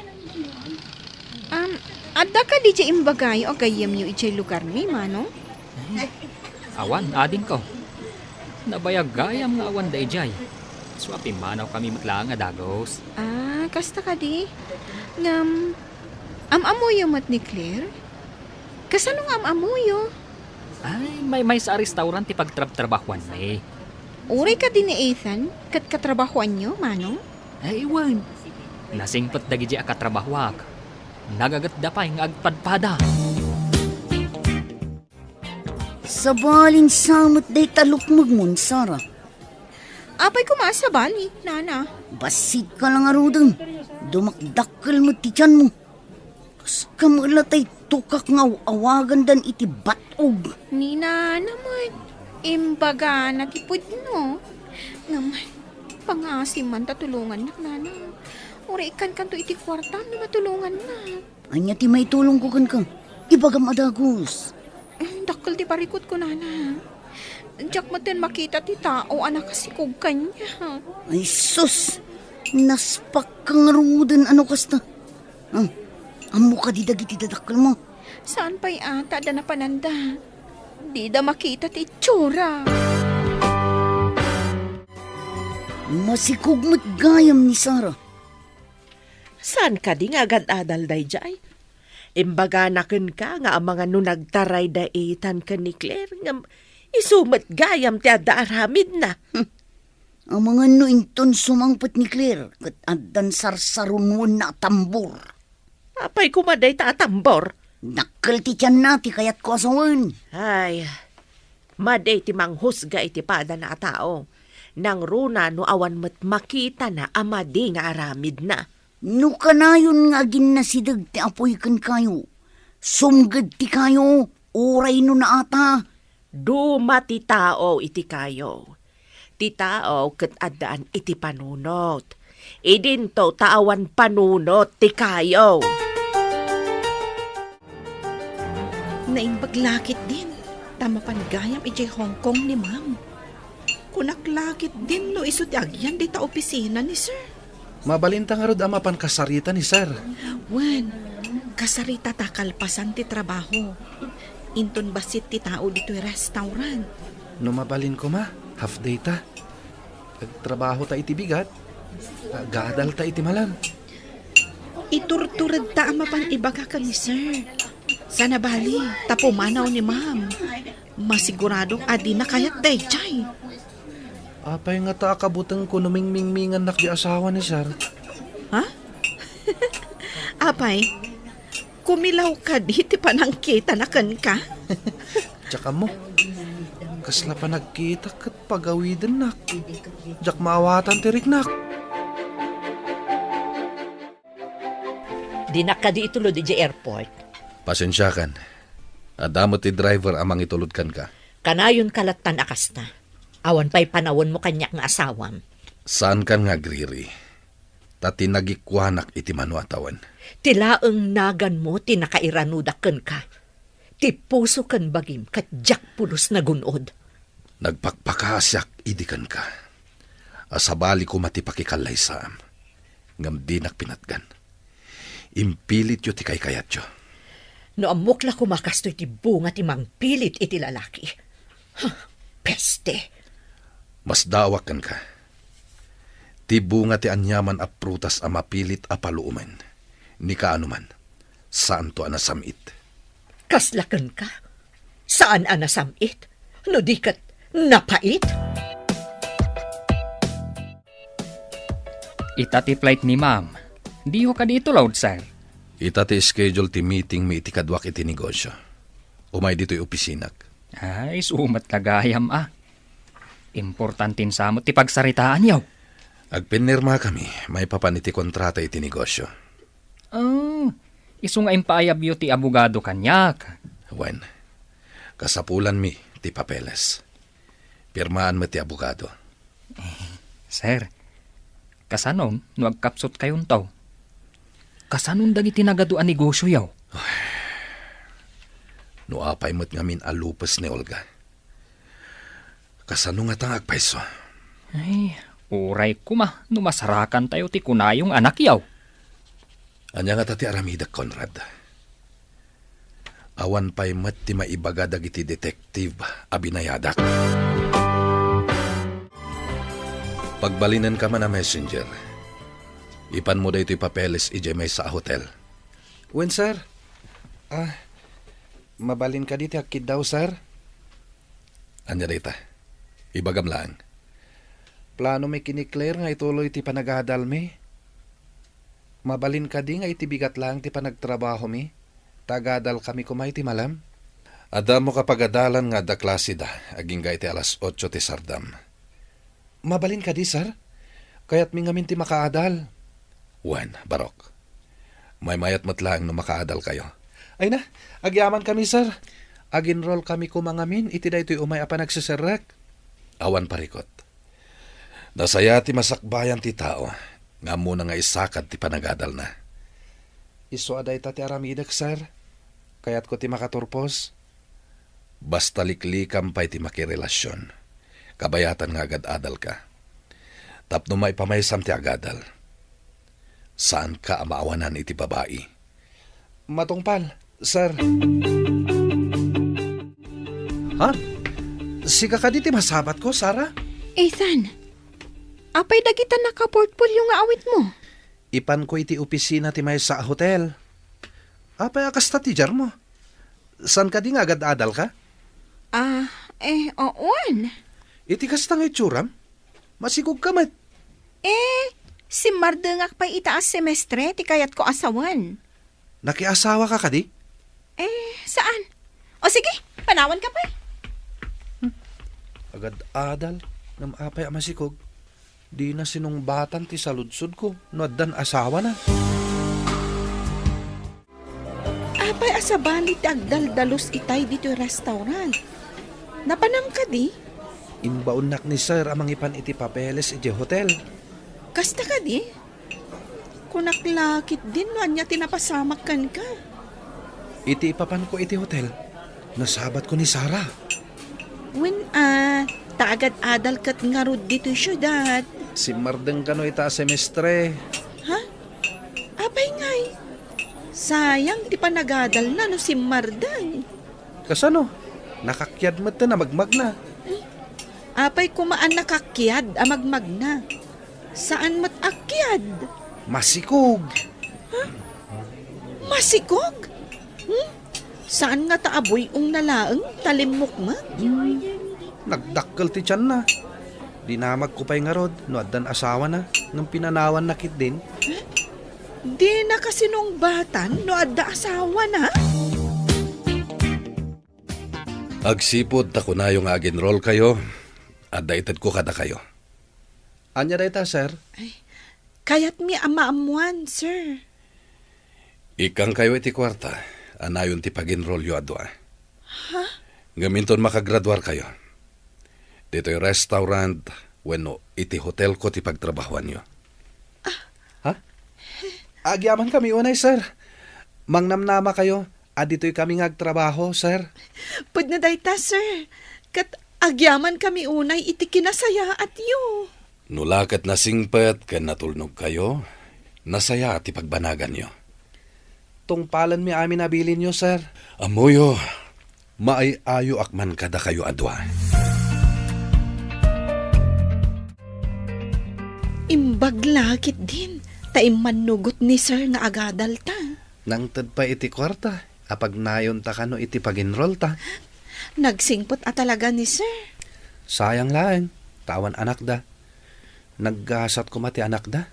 um, adda kadi diay imbagayo a gayyemyo idiay lugarmi, Manong? Awan, adingko. Nabayag gayam nga awan daydiay. Isu a pimmanawkami met laeng a dagus. Ah, kasta kadi? Ngem, am-ammoyo met ni Claire? Kasano nga am-ammoyo? Ay, maymaysa a restaurant ti pagtrabtrabahuanmi. Uray kadi ni Ethan, ket katrabahuanyo, Manong? Ay, wen. Nasingpet dagidi a katrabahuak. Nagagetda pay nga agpadpada. Sabalin sa met dayta lukmegmon, Sara. Apay koma a sabali, Nana? Bassit ka la ngaruden. Dumakdakkel met ti tianmo. Kas kamela tay tukak nga aw-awagandan iti bat-og. Ni Nana met, imbagana ti pudno. Ngem, pangasim man ta tulongannak, Nana. Uray ikkankanto iti kuartam no matulongannak. Ania ti maitulongko kenka? Ibagam a dagus. Eh, dakkel ti parikutko, Nana. Diak metten makita ti tao a nakasikog kaniak. Ay, sus! Naspak ka ngaruden a no kasta. Ah, ammo kadi dagiti dadakkelmo? Saan pay a ta adda napananda. Dida makita ti itsura. Masikog met gayam ni Sara. Saan kadi nga agad-adal daydiay? Imbagana kenka nga amangan no nagtaray da Ethan ken ni Claire, ngem isu met gayam ti adda aramidna. Hmm. Amangan no inton sumangpet ni Claire ket addan sarsarunwenna a tambor. Apay koma dayta a tambor? Dakkel ti tianna ti kayatko a sawen. Ay, madi ti manghusga iti padana a tao. Nangruna no awan met makitana a madi nga aramidna. No kanayon nga aginnasideg ti apuy kenkayo, sumged ti kayo, uray no naata. Duma ti tao iti kayo. Ti tao ket addaan iti panunot. Idinto ta awan panunot ti kayo. Naimbag laketdin, ta mapan gayam idiay Hong Kong ni Ma'am. Kunak laketdin no isu ti agyan dita opisina ni Sir. Mabalinta ngarud a mapan kasarita ni Sir. Wen, kasaritata kalpasan ti trabaho. Inton bassit ti tao ditoy restaurant. No mabalin koma, half day ta. Agtrabaho ta iti bigat, agadal ta iti malam. Iturtured ta a mapan ibaga ken ni Sir. Sana bali, ta pumanaw ni Ma'am. Masiguradok a dina kayat daydiay. Apay ngata a kabutengko no mingmingmingannak di asawa ni Sir? Ha? Apay, kumilaw kadi ti panangkitana kenka? Diak ammo. Kasla panagkitak ket pagawidennak. Diak maawatan ti riknak. Dinak kadi itulod idiay airport. Pasensiakan. Adda met ti driver a mangitulod kenka. Kanayonka lattan a kasta. Awan pay panawenmo kaniak nga asawam. Saankan nga agriri. Ta tinagikuanak iti mano a tawen. Ti laeng naganmo ti nakairanudak kenka. Ti puso ken bagim ket diak pulos nagun-od. Nagpakpakaasiak idi kenka. A sabali koma ti pakikallaysaam, ngem dinak pinatgan. Impilityo ti kaykayatyo. No ammok la koma kastoy ti bunga ti mangpilit iti lalaki. Huh, peste! Masdaawak kenka. Ti bunga ti aniaman a prutas a mapilit a paluomen, ni kaano man, saanto a nasam-it. Kasla kenka? Saan a nasam-it? No di ket napait? Ita ti flight ni Ma'am. Diyo kadi itulod, sir? Ita ti schedule ti meeting mi iti kaduak iti negosyo. Umay ditoy opisinak. Ay, sumat na gayam, a. Importante sa met ti pagsaritaanyo. Agpinirmakami maipapan iti kontrata iti negosyo. Oh, isu nga impaayabyo ti abogado kaniak. Wen, kasapulanmi ti papeles. Pirmaan met ti abogado. Sir, kasanom no agkapsut kayonto? Kasanon dagiti nagadu a negosyoyo? No apay met ngamin a lupes ni Olga? Kasano ngata nga agpayso? Ay, uray koma no masarakantayo ti kunayo nga anakyo. Ania ngata ti aramidek, Conrad? Awan pay met ti maibaga dagiti detective a binayadak. Pagbalinenka man a messenger. Ipanmo daytoy papeles idiay maysa a hotel. Wen, sir. Ah, mabalin kadi ti agkiddaw, sir? Ania dayta? Ibagam laeng. Plano mi ken ni Claire nga ituloy ti panagadalmi. Mabalin kadi nga iti bigat laeng ti panagtrabahomi, ta agadalkami koma iti malem? Adda ammo kapagadalan nga adda klaseda agingga iti alas otso ti sardam. Mabalin kadi, sir? Kayatmi ngamin ti makaadal. Wen, Barok. Maymayat met laeng no makaadalkayo. Ay na, agyamankami, sir. Ag-enrollkami koma ngamin iti daytoy umay a panagseserrek. Awan parikut. Nasaya ti masakbayan ti tao nga ammona nga isakad ti panagadalna. Isu a dayta ti aramidek, sir. Kayatko ti makaturpos. Basta liklikam pay ti makirelasion, kabayatan nga agad-adalka. Tapno maipamaysam ti agadal, saanka a maawanan iti babai. Matungpal, sir. Ha? Sika kadi ti masabatko, Sarah? Ethan, apay dagita nakaportfolio nga awitmo? Ipanko iti opisina ti maysa a hotel. Apay a kasta ti diarmo? Saan kadi nga agad-adalka? Ah, eh, wen. Iti kasta nga itsuram? Masikogka met. Eh, simmardengak pay ita a semestre ti kayatko a sawen. Nakiasawaka kadi? Eh, saan? O sige, panawanka pay. Agad-adal, ngem apay a masikog? Dina sinungbatan ti saludsodko no addan asawana. Apay a sabali ti agdaldalus itay ditoy restaurant? Napanam kadi? Imbaonnak ni sir a mangipan iti papeles idiay hotel. Kasta kadi? Kunak la ketdin no ania ti napasamak kenka. Iti ipapanko iti hotel, nasabatko ni Sarah. Wen a, ta agad-adal ket ngarud ditoy siudad. Simmardeng kano ita a semestre. Ha? Apay ngay? Sayang ti panagadalna no simmardeng. Kasano? Nakakiad met a magmagna. Apay koma a nakakiad a magmagna? Saan met a kiad. Masikog. Ha? Masikog? Hmm? Saan ngata a buy-ong na laeng ta limmukmuk? Hmm. Nagdakkel ti tianna. Dinamagko pay ngarud no addan asawana, ngem pinanawanna ketdin. Dina kasinungbatan no adda asawana? Agsipud ta kunayo nga ag-enrollkayo, adda itedko kadakayo. Ania dayta, sir? Ay, kayatmi a maammoan, sir. Ikkangkayo iti kuarta a nayon ti pag-enrollyo a dua. Ha? Ngem inton makagraduarkayo, ditoy restaurant wenno iti hotelko ti pagtrabahoanyo. Ha? Agyamankami unay, sir. Mangnamnamakayo a ditoy kami nga agtrabaho, sir. Pudno dayta, sir. Ket agyamankami unay iti kinasayaatyo. No la ket nasingpet ken natulnogkayo, nasaya ti pagbanaganyo. Tungpalenmi amin a bilinyo, sir. Ammoyo, maay-ayoak man kadakayo a dua. Imbag la ketdin ta immannugot ni sir nga agadalta. Nangted pay iti kuarta a pagnayonta kano iti pag-enrollta. Nagsingpet a talaga ni sir. Sayang laeng, ta awan anakda. Naggasat koma ti anakda.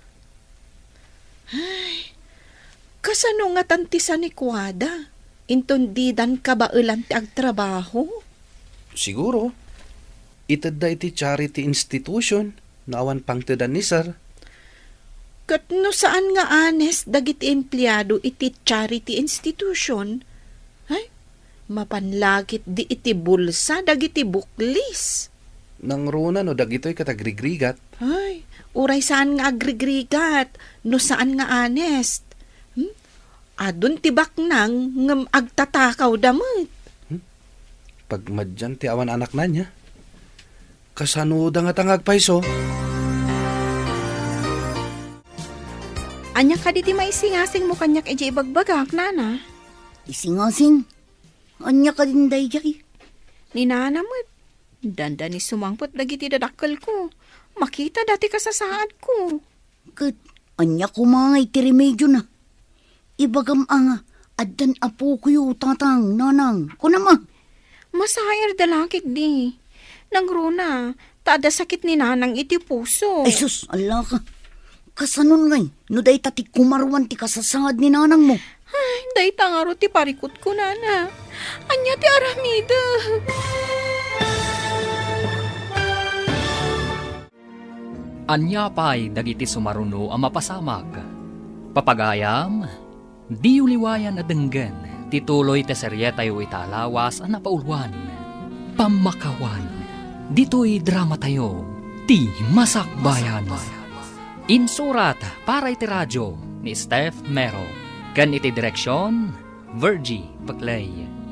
Ay, kasano ngatan ti sanikuada? Inton didan kabaelan ti agtrabaho? Siguro, itedda iti charity institution no awan pangtedan ni Sir. Ket no saan nga honest dagiti empleado iti charity institution, ay, mapan la ketdi iti bulsa dagiti buklis. Nangruna no dagitoy ket agrigrigat. Ay, uray saan nga agrigrigat, no saan nga honest. Hmm? Adun ti baknang ngem agtatakawda met. Hmm? Pagmadian ti awan anakna nia. Kasanoda ngata nga agpayso? Ania kadi ti maisingasingmo kaniak idiay ibagbagak, nana? Isingasing? Ania kadin daydiay? Ni nana met. Dandani sumangpet dagiti dadakkelko. Makitada ti kasasaadko. Ket ania koma ngay ti remediona? Ibagam a nga, addan apokoyo, tatang, nanang. Kunam a. Masairda la ketdi. Nangruna, ta adda sakit ni nanang iti puso. Ay sus, ala ka. Kasanon ngay, no dayta ti kumaruan ti kasasaad ni nanangmo? Ay, dayta ngarud ti parikutko, nana. Ania ti aramidek? Ania pay dagiti sumaruno a mapasamak? Papagayam, diyo liwayan a denggen ti tuloy ti serietayo ita a lawas a napauluan, Pammakawan. Ditoy dramatayo, ti Masakbayan. Insurat para iti radio ni Steph Mero, ken iti direksion, Virgie Peclay.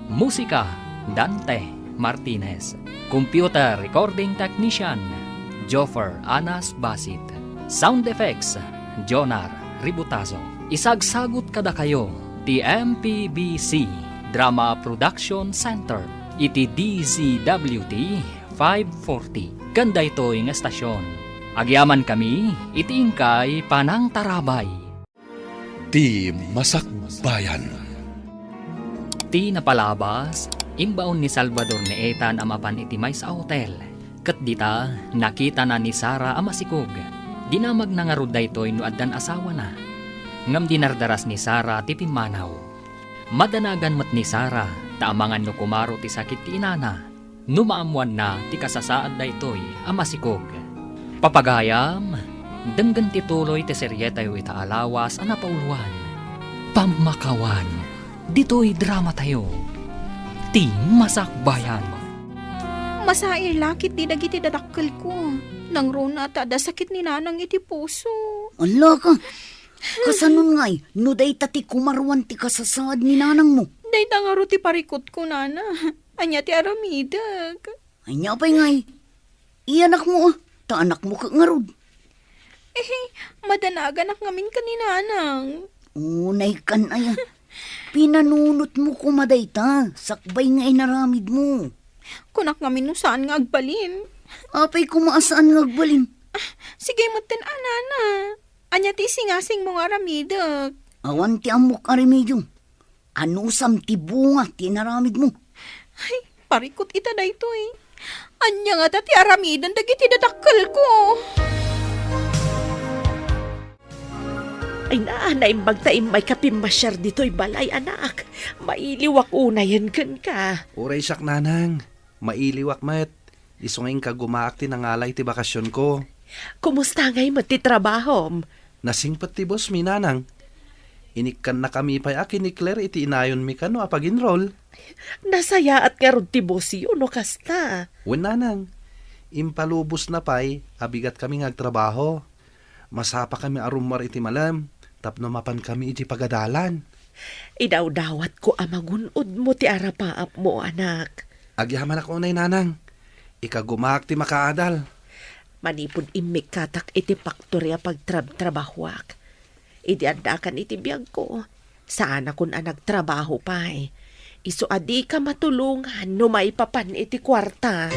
Musika, Dante Martinez. Computer recording technician, Joffer Anas Basit. Sound effects, Jonar Ributazo. Isagsagut kadakayo ti M P B C Drama Production Center iti D Z W T five forty. Ken daytoy nga estasion, agyamankami iti inkay panangtarabay. Ti Masakbayan. Ti napalabas, imbaon ni Salvador ni Ethan a mapan iti maysa a hotel, ket dita, nakitana ni Sara a masikog. Dinamagna ngarud daytoy no addan asawana. Ngem dinardaras ni Sara ti pimmanaw. Madanagan met ni Sara, ta amangan no kumaro ti sakit ti inana. No maammoanna ti kasasaad daytoy a masikog. Papagayam, denggen ti tuloy ti serietayo ita a lawas a napauluan, Pammakawan. Ditoy dramatayo, ti Masakbayan. Masair la ketdi dagiti dadakkelko. Nangruna ta adda sakit ni nanang iti puso. Ala ka! Kasanon ngay, no dayta ti kumaruan ti kasasaad ni nanangmo? Dayta ngarud ti parikutko, nana. Ania ti aramidek? Ania pay ngay? Iyanakmo a, ta anakmo ket ngarud. Eh, madanaganak ngamin ken ni nanang. Unay kan aya. Pinanunotmo koma dayta, sakbay nga inaramidmo. Kunak ngamin no saan nga agbalin. Apay koma a saan nga agbalin? Ah, sige metten a, nana. Ania ti isingasingmo nga aramidek? Awan ti ammok a remedio. Anusam ti bunga ti inaramidmo? Ay, parikut ita daytoy. Ania ngata ti aramiden dagiti dadakkelko? Ay na, naimbag ta immayka pimmasiar ditoy balay, anak. Mailiwak unayen kenka. Uray siak, nanang. Mailiwak met. Isu nga inka gumaak ti nangala iti bakasionko. Kumusta ngay met ti trabahom? Nasingpet ti boss mi, nanang. Inikkannakami pay a kinikler iti inayonmi kano a pag-enroll. Nasayaat ngarud ti boss yo no kasta. Wen, nanang. Impalubosna pay a bigatkami nga agtrabaho. Masapakami a rummuar iti malem tapno mapankami iti pagadalan. Idawdawatko a magun-odmo ti arapaapmo, anak. Agyamanak unay, nanang. Ikagumaak ti makaadal. Manipud immikkatak iti faktori a pagtrabtrabahuak, idi addakan iti biagko, saanakon a nagtrabaho pay. Isu a dika matulongan no maipapan iti kuarta.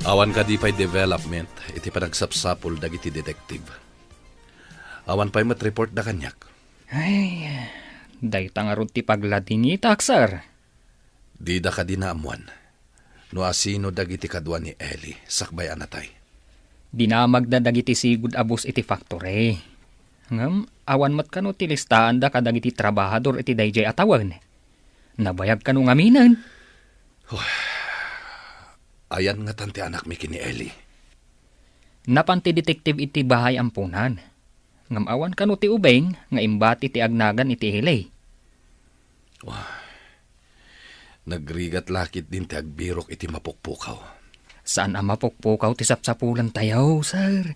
Awan kadi pay development iti panagsapsapul dagiti detective? Awan pay met report da kaniak? Ay, dayta ngarud ti pagladingitak, sir. Dida kadi naammuan no asino dagiti kadua ni Eli sakbay a natay? Dinamagda dagiti sigud a boss iti factory. Ngem awan met kano ti listaanda kadagiti trabahador iti daydiay a tawen. Nabayag kano ngaminen? Ayan ngatan ti anakmi ken ni Eli? Napan ti detective iti bahay amponan. Ngem awan kano ti ubing nga imbati ti agnagan iti ili. Wah, nagrigat la ketdin ti agbirok iti mapukpukaw. Saan a mapukpukaw ti sapsapulantayo, sir.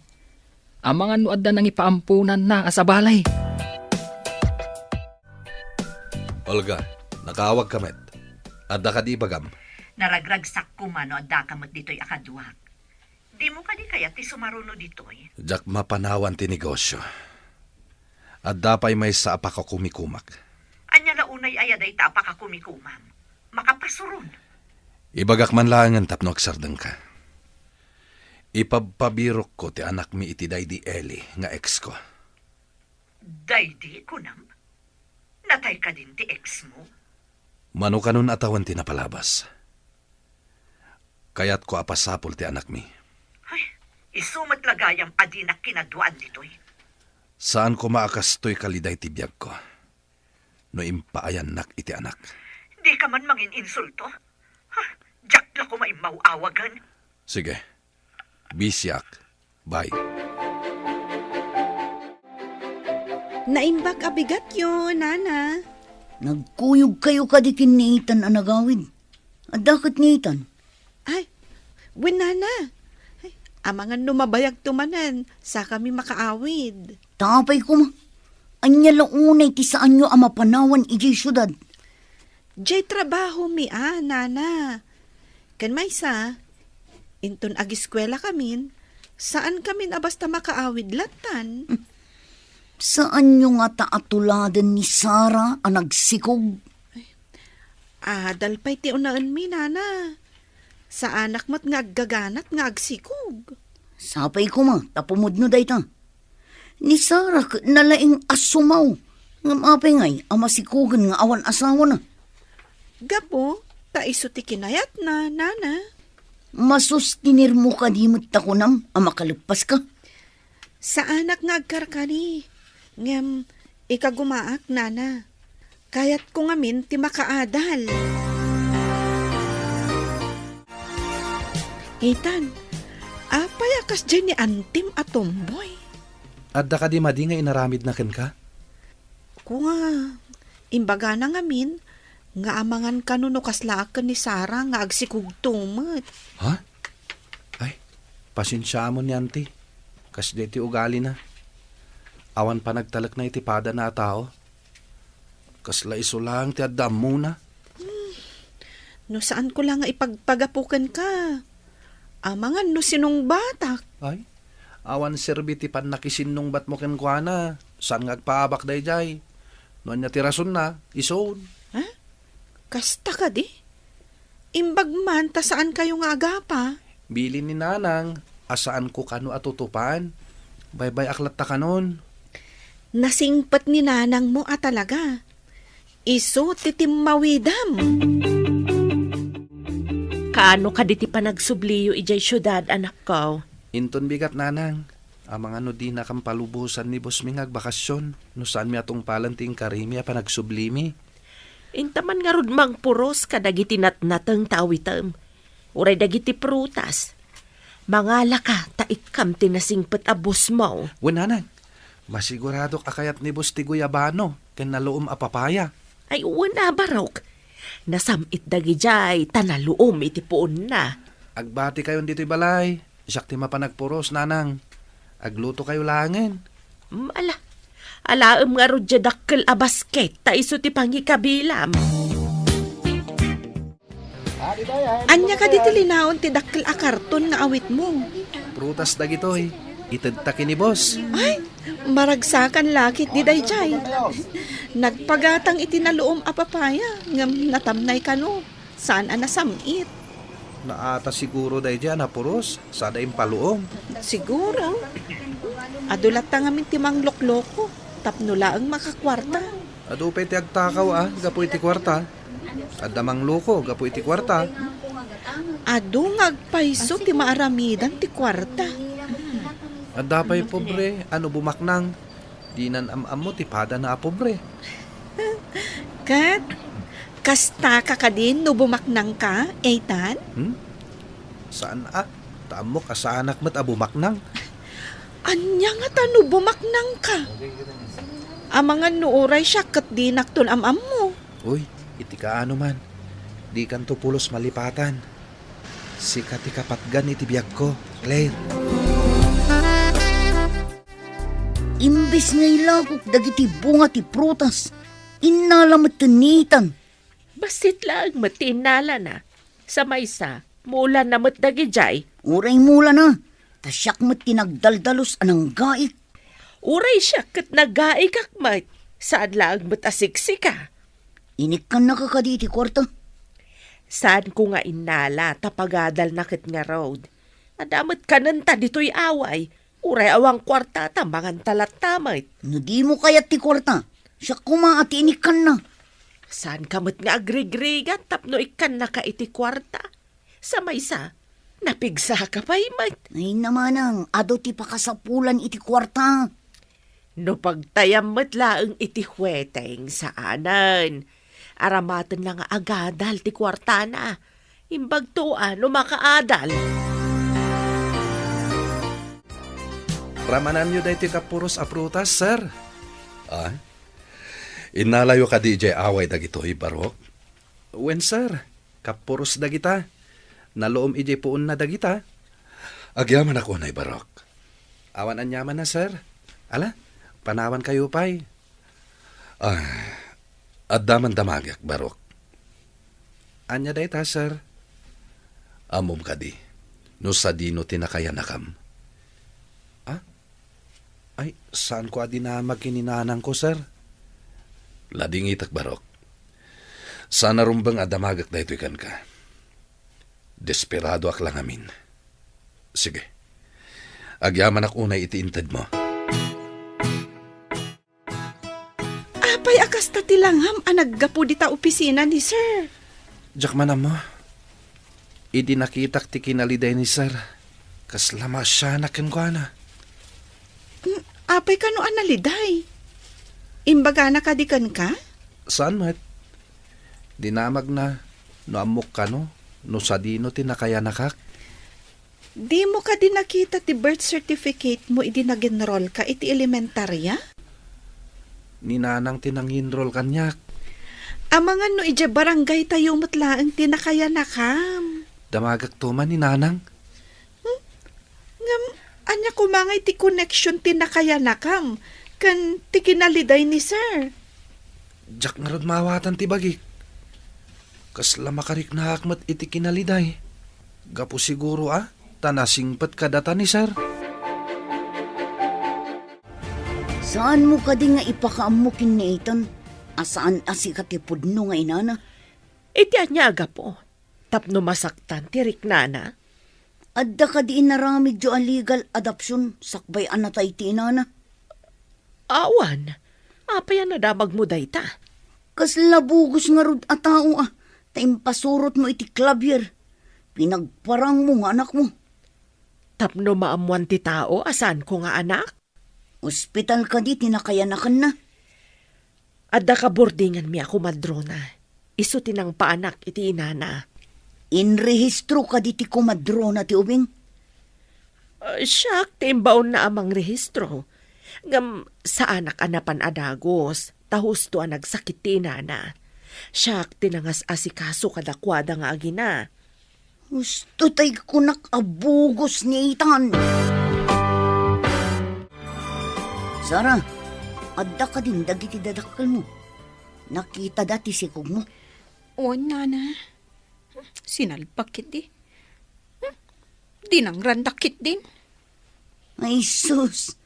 Amangan no adda nangipaamponanna a sabali. Olga, nakaawagka met. Adda kadi ibagam? Naragragsak koma no addaka met ditoy a kaduak. Dimo kadi kayat ti sumaruno ditoy? Diak mapanawan ti negosio. Adda pay maysa a pakakumikumak. Ania la unay aya dayta a pakakumikumam? Makapasuron. Ibagak man laengen tapno agsardengka. Ipabpabirokko ti anakmi iti daydi Eli nga exko. Daydi, kunam? Natay kadin ti exmo? Mano kanon a tawen ti napalabas? Kayatko a pasapul ti anakmi. Ay, isu met la gayam a dinak kinaduaan ditoy. Saan koma a kastoy kaliday ti biagko no impaayannak iti anak. Dika man mangin-insulto? Ha, diak la koma immaw-awagen. Sige. Bisiak. Bye. Naimbag a bigatyo, Nana. Nagkuyogkayo kadi ken ni Ethan a nagawid? Adda ket ni Ethan? Ay, wen, Nana. Ay, amangan no mabayagto manen, sakami makaawid. Apay koma. Ania la unay ti saanyo a mapanawan idiay siudad? Diay trabahomi a, Nana. Ken maysa, inton agiskuelakamin, saankamin a basta makaawid lattan. Saanyo ngata a tuladen ni Sara a nagsikog? Adal pay ti unaenmi, Nana. Saanak met nga aggaganat nga agsikog. Sapay koma ta pumudno dayta. Ni Sara ket nalaing a sumaw, ngem apay ngay a masikogen nga awan asawana? Gapu ta isu ti kinayatna, Nana. Masustinermo kadi met ta kunam a makaleppaska? Saanak nga agkarkari, ngem ikagumaak, Nana. Kayatko ngamin ti makaadal. Ethan, apay a kasdiay ni antim a tomboy? Adda kadi madi nga inaramidna kenka? Kunam, imbagana ngamin nga amangan kano no kaslaak ken ni Sara nga agsikogto met. Ha? Ay, pasensiaamon ni Auntie. Kasdiay ti ugalina. Awan panagtalekna iti padana a tao. Kasla isu laeng ti adda ammona. No saanko la nga ipagpagapu kenka, amangan no sinungbatak. Ay, awan serbi ti pannakisinnungbatmo kenkuana. Saan nga agpaabak daydiay. No ania ti rasonna, isun. Ha? Kasta kadi? Imbag man ta saankayo nga agapa. Bilin ni Nanang a saanko kano a tutupan. Baybay-ak latta kanon. Nasingpet ni Nanangmo a talaga. Isu ti timmawidam. Kaano kadi ti panagsubliyo idiay siudad, anakko? Inton bigat, Nanang. Amangan no dinakam palubosan ni bossmi nga agbakasyon no saanmi a tungpalan ti inkarimi a panagsublimi. Inta man ngarud mangpuros kadagiti natnateng ta awitem, uray dagiti prutas. Mangalaka ta ikkam ti nasingpet a bossmo. Wen, Nanang, masiguradok a kayat ni boss ti guyabano ken naluom a papaya. Ay, wen a, barok. Nasam-it dagidiay ta naluom iti puonna. Agbatikayon ditoy balay. Siak ti mapan agpuros, Nanang. Aglutokayo laengen. Mm, ala. Alaem ngarud diay dakkel a basket ta isu ti pangikabilam. Ania kadi ti linaon ti dakkel a karton nga awitmo? Prutas dagitoy. Itedta ken ni boss. Ay, maragsakan la ketdi daydiay. Nagpagatang iti naluom a papaya ngem natamnay kano. Saan a nasam-it. Naata siguro daydiay a napuros, sada impaluom. Siguro. Adu latta ngamin ti manglokloko, tapno laeng makakuarta. Adu pay ti agtakaw a gapu iti kuarta. Adda mangloko gapu iti kuarta. Adu nga agpayso ti maaramidan ti kuarta. Adda pay pobre a no bumaknang, dinan am-ammo ti padana a pobre. Ket, kastaka kadi no bumaknangka, Ethan? Hmm? Saan a? Ta ammok a saanak met a bumaknang. Ania ngata no bumaknangka? Amangan no uray siak ket dinakton am-ammo. Uy, iti kaano man, dikanto pulos malipatan. Sika ti kapatgan iti biagko, Claire. Imbes nga ilagok dagiti bunga ti prutas, innala met ni Ethan. Bassit laeng met ti innalana. Sa maysa, mulanna met dagidiay. Uray mulana, ta siak met ti nagdaldalus a nanggaik. Uray siak ket nagaikak met, saan laeng met a siksika. Inikkannaka kadi iti kuarta? Saanko nga innala ta pagadalna ket ngarud. Adda met kanenta ditoy away, uray awan kuarta ta manganta latta met. No dimo kayat ti kuarta, siak koma a ti inikkanna. Saanka met nga agrigrigat tapno ikkannaka iti kuarta? Sa maysa, napigsaka pay met. Ay, namanang, adu ti pakasapulan iti kuarta. No pagtayam met laeng iti hueteng, saanen. Aramatenna nga agadal ti kuartana. Imbagto a no makaadal. Ramananyo daytoy kapuros a prutas, sir? Ah? Innalayo kadi idiay away dagitoy, Barok? Wen, sir. Kapuros dagita. Naluom idiay puonna dagita. Agyamanak unay, Barok. Awan aniamanna, sir. Ala, panawankayo pay. Ah, adda man damagek, Barok. Ania dayta, sir? Ammom kadi, no sadino ti nakayanakam? Ah? Ay, saanko a dinamag ken ni nanangko, sir. Ladingitek, Barok. Saan a rumbeng a damagek daytoy kenka. Desperadoak la ngamin. Sige. Agyamanak unay iti intedmo. Apay a kasta ti langam a naggapu dita opisina ni Sir? Diak man ammo. Idi nakitak ti kinaliday ni Sir, kasla maasianak kenkuana. Mm, apay kano a naliday? Imbagana kadi kenka? Saan met? Dinamagna no ammok kano, no sadino ti nakayanakak. Dimo kadi nakita ti birth certificate mo idi nag-enroll ka iti elementarya? Ni Nanang ti nangi-enroll kaniak. Amangan no idiay barangay tayo met laeng ti nakayanakam. Damagakto man ni Nanang. Hmm? Ngem, ania koma ngay ti connection ti nakayanakam ken ti kinaliday ni Sir? Diak ngarud maawatan ti bagik. Kasla makariknaak met iti kinaliday. Gapu siguro a ta nasingpet kadata ni Sir. Saanmo kadi nga ipakaammo ken ni Ethan a saan a sika ti pudno nga inana? Iti ania a gapu? Tapno masaktan ti riknana? Adda kadi inaramidyo a legal adoption sakbay a natay ti inana? Awan. Apay a nadamagmo dayta? Kasla bugos ngarud a tao a, ta impasurotmo iti klabier. Pinagparangmo nga anakmo. Tapno maammoan ti tao a saanko nga anak? Ospital kadi ti nakayanakanna? Adda kaburdinganmi a komadrona. Isu ti nangpaanak iti inana. Inrehistro kadi ti komadrona ti ubing? Ah, siak ti imbaonna a mangrehistro. Ngem saanak a napan a dagus, ta husto a nagsakit ti inana. Siak ti nangas-asikaso kadakuada nga agina. Husto tay kunak a bugos ni Ethan. Sara, adda kadin dagiti dadakkelmo? Nakitada ti sikogmo? Wen, Nana. Sinalpak ketdi. Dinangrandak ketdin. Ay, sus!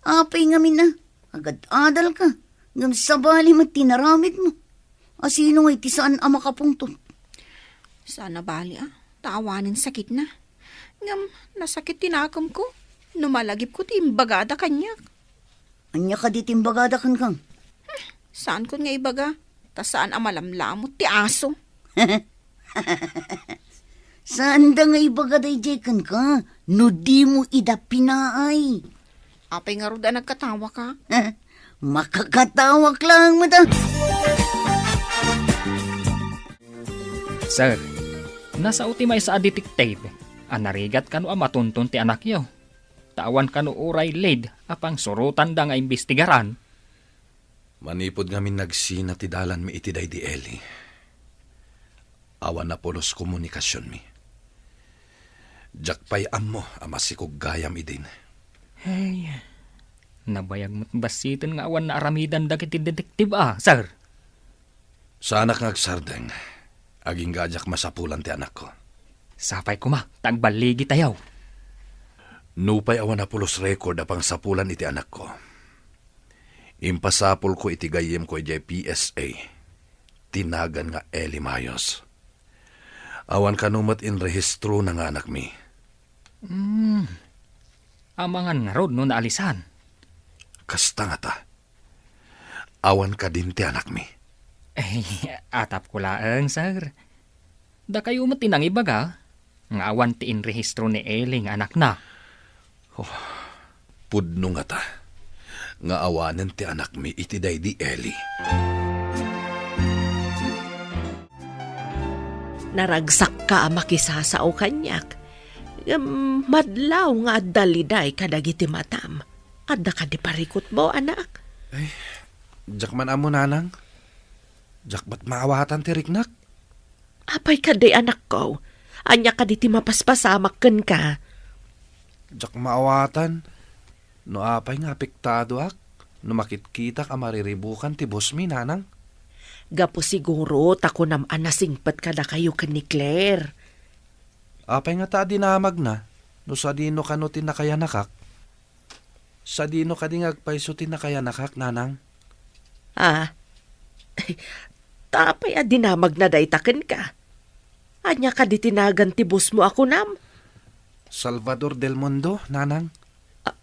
Apay ngamin a, agad-adal ka, ngem sabali met ti naramidmo. Asino ngay ti saan a makapungtot? Saan a bali a, ta awanen sakitna. Ngem nasakit ti nakemko no malagipko ti imbagada kaniak. Ania kadi ti imbagada kenka? Saankon nga ibaga, ta saan a malamlamot ti aso. Saanda nga ibaga daydiay kenka no dimo ida pinaay. Apay ngarud a nagkatawaka? Makakatawak laeng met a. Sir, nasao ti maysa a detective a narigat kano a matunton ti anakyo. Ta awan kano uray lead a pangsurotanda nga imbestigaran. Manipud ngamin nagsina ti dalanmi iti daydi Eli, awan a pulos komunikasionmi. Diak pay ammo a masikog gayam idin. Ay, nabayag met bassiten nga awan naaramidan dagiti detektiba, sir. Saanak nga agsardeng, agingga a diak masapulan ti anakko. Sapay koma, ta agballigitayo. Nupay awan a pulos record a pangsapulan iti anakko, impasapulko iti gayyemko idiay P S A ti nagan nga Eli Mayos. Awan kano met inrehistrona nga anakmi. Hmm. Amangan ngarud no naalisan? Kasta ngata. Awan kadin ti anakmi. Ay, atapko laeng, sir. Dakayo met ti nangibaga nga awan ti inrehistro ni Eli nga anakna. Oh, pudno ngata nga awanen ti anakmi iti daydi Eli. Naragsakka a makisasao kaniak, ngem madlaw nga adda liday kadagiti matam. Adda kadi parikutmo, anak? Ay, diak man ammo, nanang. Diak met maawatan ti riknak. Apay kadi, anakko? Ania kadi ti mapaspasamak kenka? Diak maawatan no apay nga apektadoak no makitkitak a mariribukan ti bosmi, nanang. Gapu siguro ta kunam a nasingpet kadakayo ken ni Claire. Apay ngata a dinamagna no sadino kano ti nakayanakak? Sadino kadi nga agpayso ti nakayanakak, nanang? Ah. Ta apay a dinamagna dayta kenka? Ania kadi ti nagan ti bosmo a kunam? Salvador del Mundo, nanang. Ah,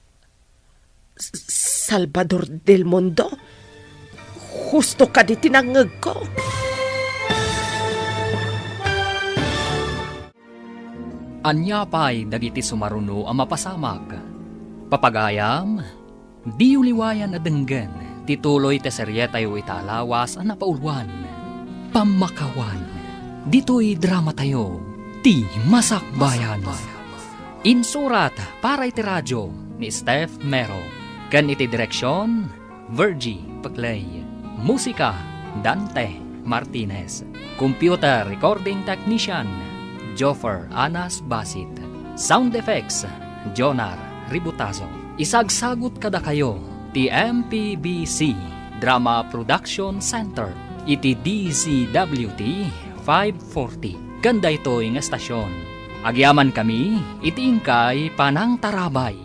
S-, Salvador del Mundo? Husto kadi ti nangngegko. Ania pay dagiti sumaruno a mapasamak? Papagayam, diyo liwayan a denggen ti tuloy ti serietayo ita a lawas a napauluan, Pammakawan. Ditoy dramatayo, Ti Masakbayan. Insurat para iti radio ni Steph Mero, ken iti direksion, Virgie Peclay. Musika, Dante Martinez. Computer recording technician, Joffer Anas Basit. Sound effects, Jonar Ributazo. Isagsagut kadakayo ti M P B C Drama Production Center iti D Z W T five forty. Ken daytoy nga estasion, agyamankami iti inkay panangtarabay.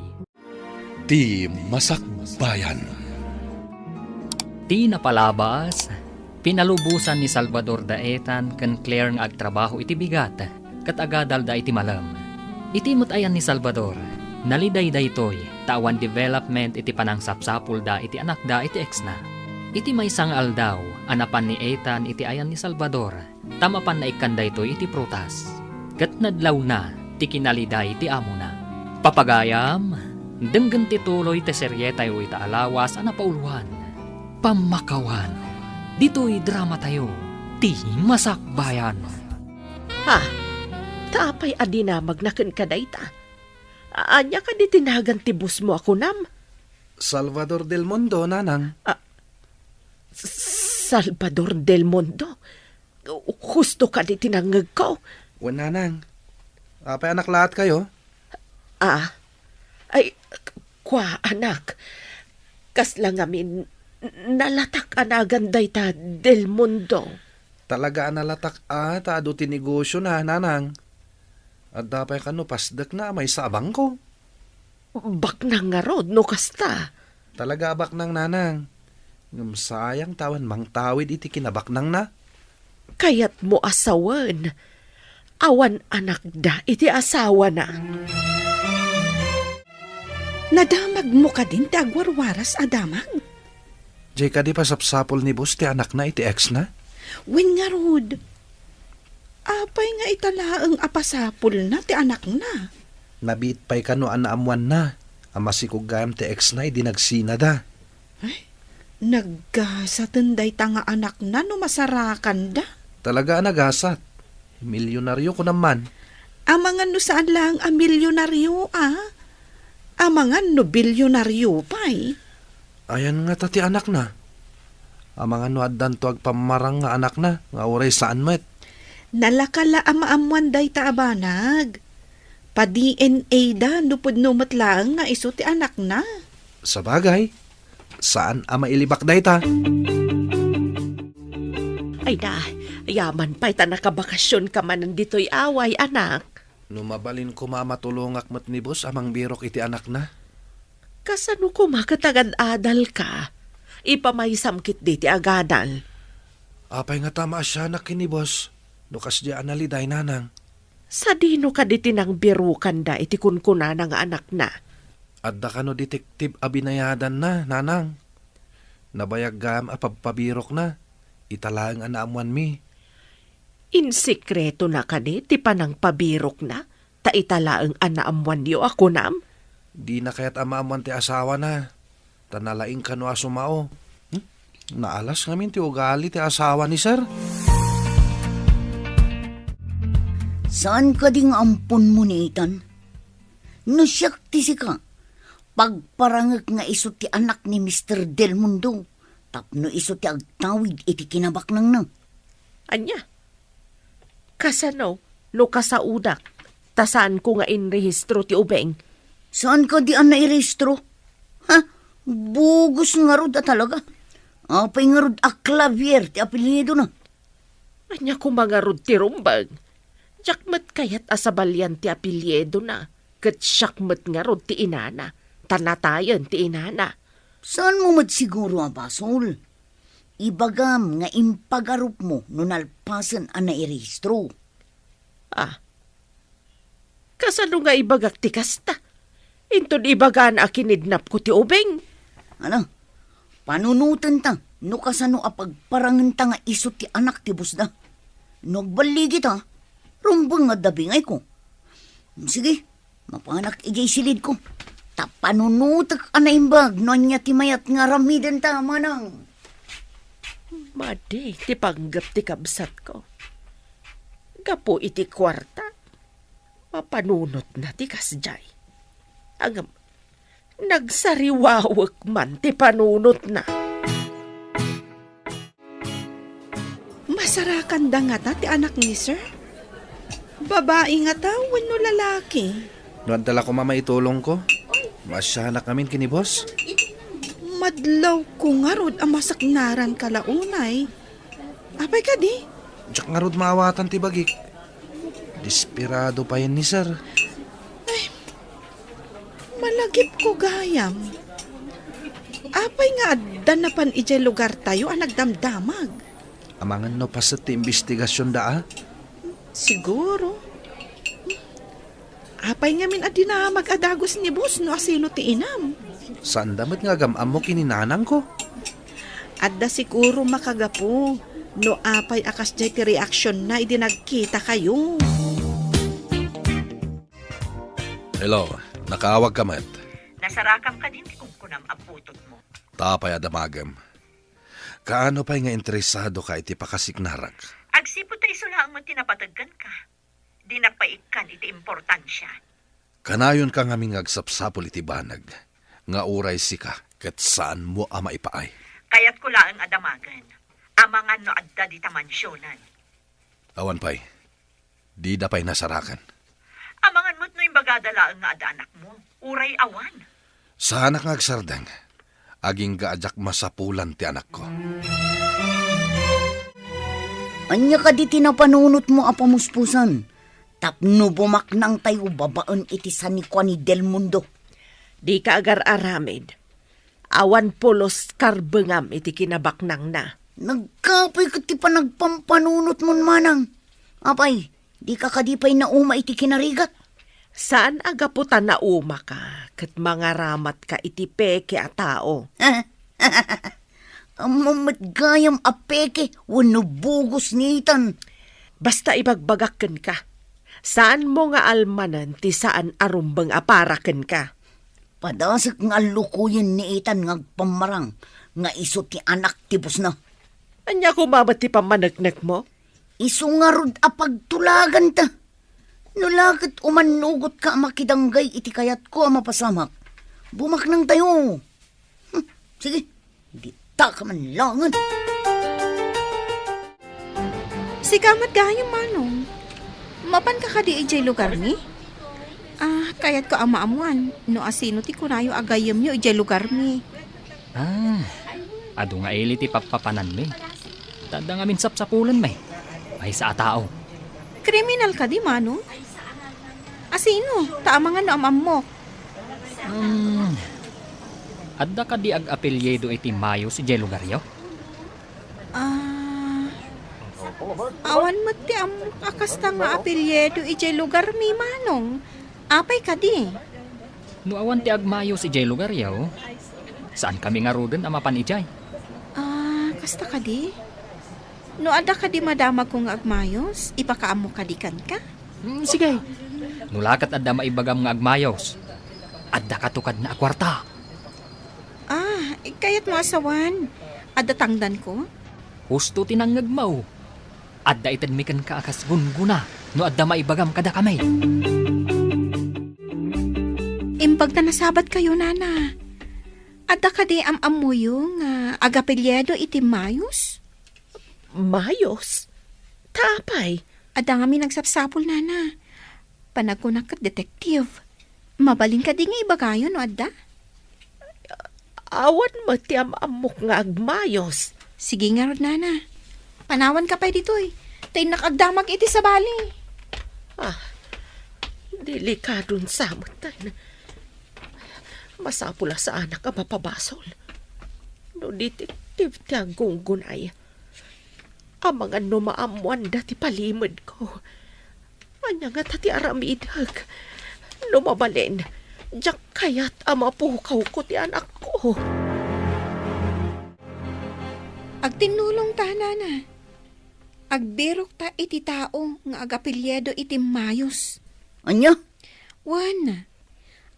Ti Masakbayan. Ti napalabas, pinalubosan ni Salvador da Ethan ken Claire nga agtrabaho iti bigat, ket agadalda iti malem. Iti met ayan ni Salvador, naliday daytoy ta awan development iti panangsapsapulda iti anakda iti exna. Iti maysa nga aldaw a napan ni Ethan iti ayan ni Salvador, ta mapan naikkan daytoy iti prutas, ket nadlawna ti kinaliday ti amona. Papagayam, denggen ti tuloy ti serietayo ita a lawas a napauluan, Pammakawan. Ditoy dramatayo, Ti Masakbayan. Ha? Ta apay a dinamagna kenka dayta? Ania kadi ti nagan ti bosmo a kunam? Salvador del Mundo, nanang. Ah, Salvador del Mundo? Husto kadi ti nangngegko? Wen, nanang. Apay a naklaatkayo? Ah, ay, kua, anak. Kasla ngamin, nalatak a nagan dayta del Mundo. Talaga a nalatak a, ta adu ti negosiona, nanang. Adda pay kano pasdekna a maysa a bangko. Baknang ngarud no kasta. Talaga a baknang, nanang. Ngem sayang ta awan mangtawid iti kinabaknangna. Kayatmo a sawen, awan anakda iti asawana. Nadamagmo kadin ti agwarwaras a damag? Jay kadi pasapsapul ni boss ti anakna iti exna? Wen ngarud. Apay nga ita laeng a pasapulna ti anakna? Nabiit pay kano a naammoanna a masikog gayam ti ex-na idi nagsinada. Ay, naggasaten dayta nga anakna no masarakanda. Talaga a nagasat. Milyonaryo kunam man. Amangan no saan laeng a milyonaryo, a? Amangan no bilyonaryo pay. Ayan ngata ti anakna. Amangan no addanto agpammarang nga anakna, nga uray saan met. Nalaka la a maammoan dayta a banag. Pa-D N A da no pudno met laeng nga isu ti anakna. Sabagay, saan a mailibak dayta. Ay na, yaman pay ta nakabakasionka manen ditoy away, anak. No mabalin koma a matulongak met ni boss a mangbirok iti anakna. Kasano koma ket agad-adalka? Ipamaysam ketdi ti agadal. Apay ngata a maasianak ken ni boss no kasdiay a naliday, nanang? Sadino kadi ti nangbirokanda iti kunkunana nga anakna? Adda kano detektif a binayadanna, nanang. Nabayag gayam a pabpabirokna. Ita laeng a naammoanmi. Insekretona kadi ti panangpabirokna, ta ita laeng a naammoanyo a kunam? Dina kayat a maammoan ti asawana, ta nalaing kano a sumao. Hmm? Naalas ngamin ti ugali ti asawa ni Sir. Saan kadi nga amponmo ni Ethan? No siak ti sika, pagparangek nga isu ti anak ni Mister Del Mundo, tapno isu ti agtawid iti kinabaknangna. Ania? Kasano no kasaodak, ta saanko nga inrehistro ti ubing? Saan kadi a nairehistro? Ha? Bugos ngarud a talaga. Apay ngarud a Clavier ti apelyidona? Ania koma ngarud ti rumbeng? Diak met kayat a sabalian ti apelyidona, ket siak met ngarud ti inana, ta natayen ti inana. Saanmo met siguro a basol? Ibagam nga impagarupmo no nalpasen a nairehistro. Ah, kasano nga ibagak ti kasta? Inton ibagana a kinidnapko ti ubing. Ano? Panunotenta no kasano a pagparangenta nga isu ti anak ti bossda. No agballigita, rumbeng nga adda bingayko. Sige, mapanak idiay silidko. Ta panunotek a naimbag no ania ti mayat nga aramidenta, manang. Madi ti panggep ti kabsatko. Gapu iti kuarta, mapanunotna ti kasdiay. Ngem, nagsariwawek man ti panunotna. Masarakanda ngata ti anak ni Sir? Babai ngata wenno lalaki? No adda la koma maitulongko, maasianak ngamin ken ni boss. Madlawko ngarud a masaknaranka la unay. Apay kadi? Diak ngarud maawatan ti bagik. Desperado payen ni Sir. Ay, malagipko gayam. Apay nga adda napan idiay lugartayo a nagdamdamag? Amangan no paset ti imbestigasionda, a? Siguro. Apay ngamin a dinamag a dagus ni boss no asino ti inam? Saanda met nga agam-ammo ken ni nanangko. Adda siguro makagapu no apay a kasdiay ti reaksionna idi nagkitakayo. Hello, nakaawagka met. Nasarakam kadin ti kunkunam a butotmo. Ta apay a damagem? Kaano pay nga interesadoka iti pakasiknarak? Agsipud ta isu laeng met ti napateg kenka. Dinak pay ikkan iti importansia. Kanayonka ngamin nga agsapsapul iti banag nga uray sika ket saanmo a maipaay. Kayatko laeng a damagen. Amangan no adda dita mansionen. Awan pay. Dida pay nasarakan. Amangan met no imbagada laeng nga adda anakmo, uray awan. Saanak nga agsardeng. Agingga a diak masapulan ti anakko. Ania kadi ti napanunotmo a pamuspusan tapno bumaknangtayo babaen iti sanikua ni Del Mundo? Dika agar-aramid. Awan pulos karbengam iti kinabaknangna. Nagkapoy ket ti panagpampanunotmon, manang. Apay, dika kadi pay nauma iti kinarigat? Saan a gapu ta naumaka ket mangaramatka iti peke a tao. Ammom met gayam a peke wenno bugos ni Ethan. Basta ibagbagak kenka, saanmo nga almanen ti saan a rumbeng a para kenka. Padasek nga allukoyen ni Ethan nga agpammarang nga isu ti anak ti bosna. Ania koma met ti pammaneknekmo? Isu ngarud a pagtulaganta. No la ket umannugotka a makidanggay iti kayatko a mapasamak, bumaknangtayo. Hmm, sige, dita ka man langen. Sika met gayam, Manong. Mapanka kadi idiay lugarmi? Ah, kayatko a maammuan no asino ti kunayo a gayyemyo idiay lugarmi. Ah, adu nga ili ti pappapananmi. Ta adda ngamin sapsapulenmi. Maysa a tao. Kriminal kadi, Manong? Asino? Ta amangan no am-ammok. Hmm. Adda kadi ag-apelyido iti Mayos idiay lugaryo? Ah, awan met ti ammok a kasta nga apelyido idiay lugarmi, Manong. Apay kadi? No awan ti agmayos idiay lugaryo, saankami ngaruden a mapan idiay. Ah, kasta kadi? No adda kadi madamagko nga agmayos, ipakaammo kadi kenka? Hmm, sige. No la ket adda maibagam nga agmayos, adda katukadna a kuarta. Ah, kayatmo a sawen, adda tangdanko? Husto ti nangngegmo. Adda itedmi kenka a kas gunggona no adda maibagam kadakami. Imbag ta nasabatkayo, Nana. Adda kadi am-ammoyo nga agapelyido iti Mayos? Mayos? Ta apay? Adda ngamin agsapsapul, Nana. Panagkunak ket detective. Mabalin kadi nga ibagayo no adda? Awan met ti am-ammok nga agmayos. Sige ngarud, Nana. Panawanka pay ditoy. Ta innak agdamag iti sabali. Ah, delikadon sa met. Masapul a saanak a mapabasol. No detective ti aggunggunay, amangan no maammoanda ti palimedko. Ania ngata ti aramidek? No mabalin, diak kayat a mapukawko ti anakko. Agtinnulongta, Nana. Agbirokta iti tao nga agapelyido iti Mayos. Ania? Wen,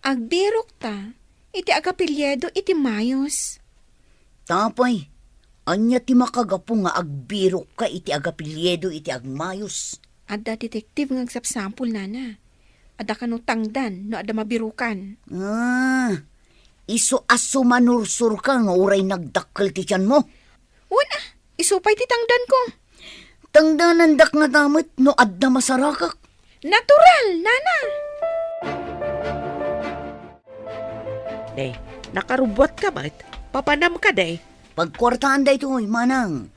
agbirokta iti agapelyido iti Mayos. Tapay, ania ti makagapu nga agbirokka iti agapelyido iti agmayos? Adda detective nga agsapsapul, Nana. Adda kano tangdan no adda mabirokan. Ah, isu a sumanursurka nga uray nagdakkel ti tianmo? Wen a, isu pay ti tangdanko. Tangdanandak ngata met no adda masarakak. Natural, Nana! Day, nakarubbuatka met. Papanam kadi? Pagkuartaan daytoy, Manang.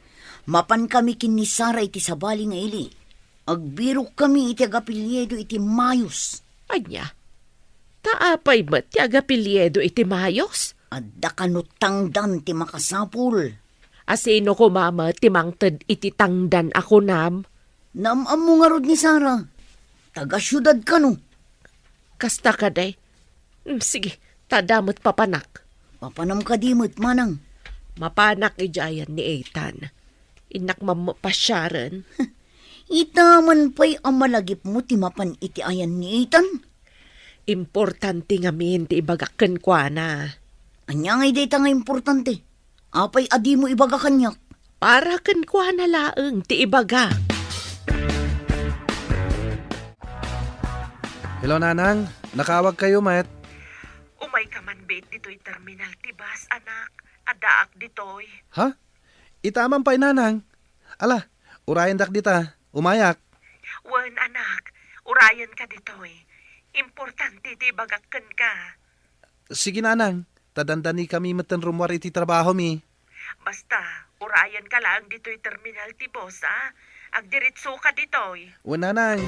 Mapankami ken ni Sara iti sabali nga ili. Agbirokkami iti agapelyido iti Mayos. Ania? Ta apay met ti agapelyido iti Mayos? Adda kano tangdan ti makasapul. Asino koma met ti mangted iti tangdan a kunam? Naam-ammo ngarud ni Sara. Taga-siudad kano. Kasta kadi? Mm, sige, ta adda met papanak. Papanam kadi met, Manang? Mapanak iti ayan ni Ethan. Innak mammo pasiaren. Ita man pay a malagipmo ti mapan iti ayan ni Ethan? Importante ngamin ti ibagak kenkuana. Ania ngay dayta nga importante? Apay a dimo ibaga kaniak? Para kenkuana laeng ti ibaga. Hello, Nanang. Nakaawagkayo met. Umayka man biit ditoy terminal ti bus, anak. Addaak ditoy. Ha? Ita man pay, Nanang. Ala, urayendak dita. Umayak. Wen, anak. Urayenka ditoy. Importante ti ibagak kenka. Sige, Nanang. Ta dandanikami metten rummuar iti trabahomi. Basta, urayenka laeng ditoy terminal ti bus, a? Agdiretsoka ditoy. Wen, Nanang.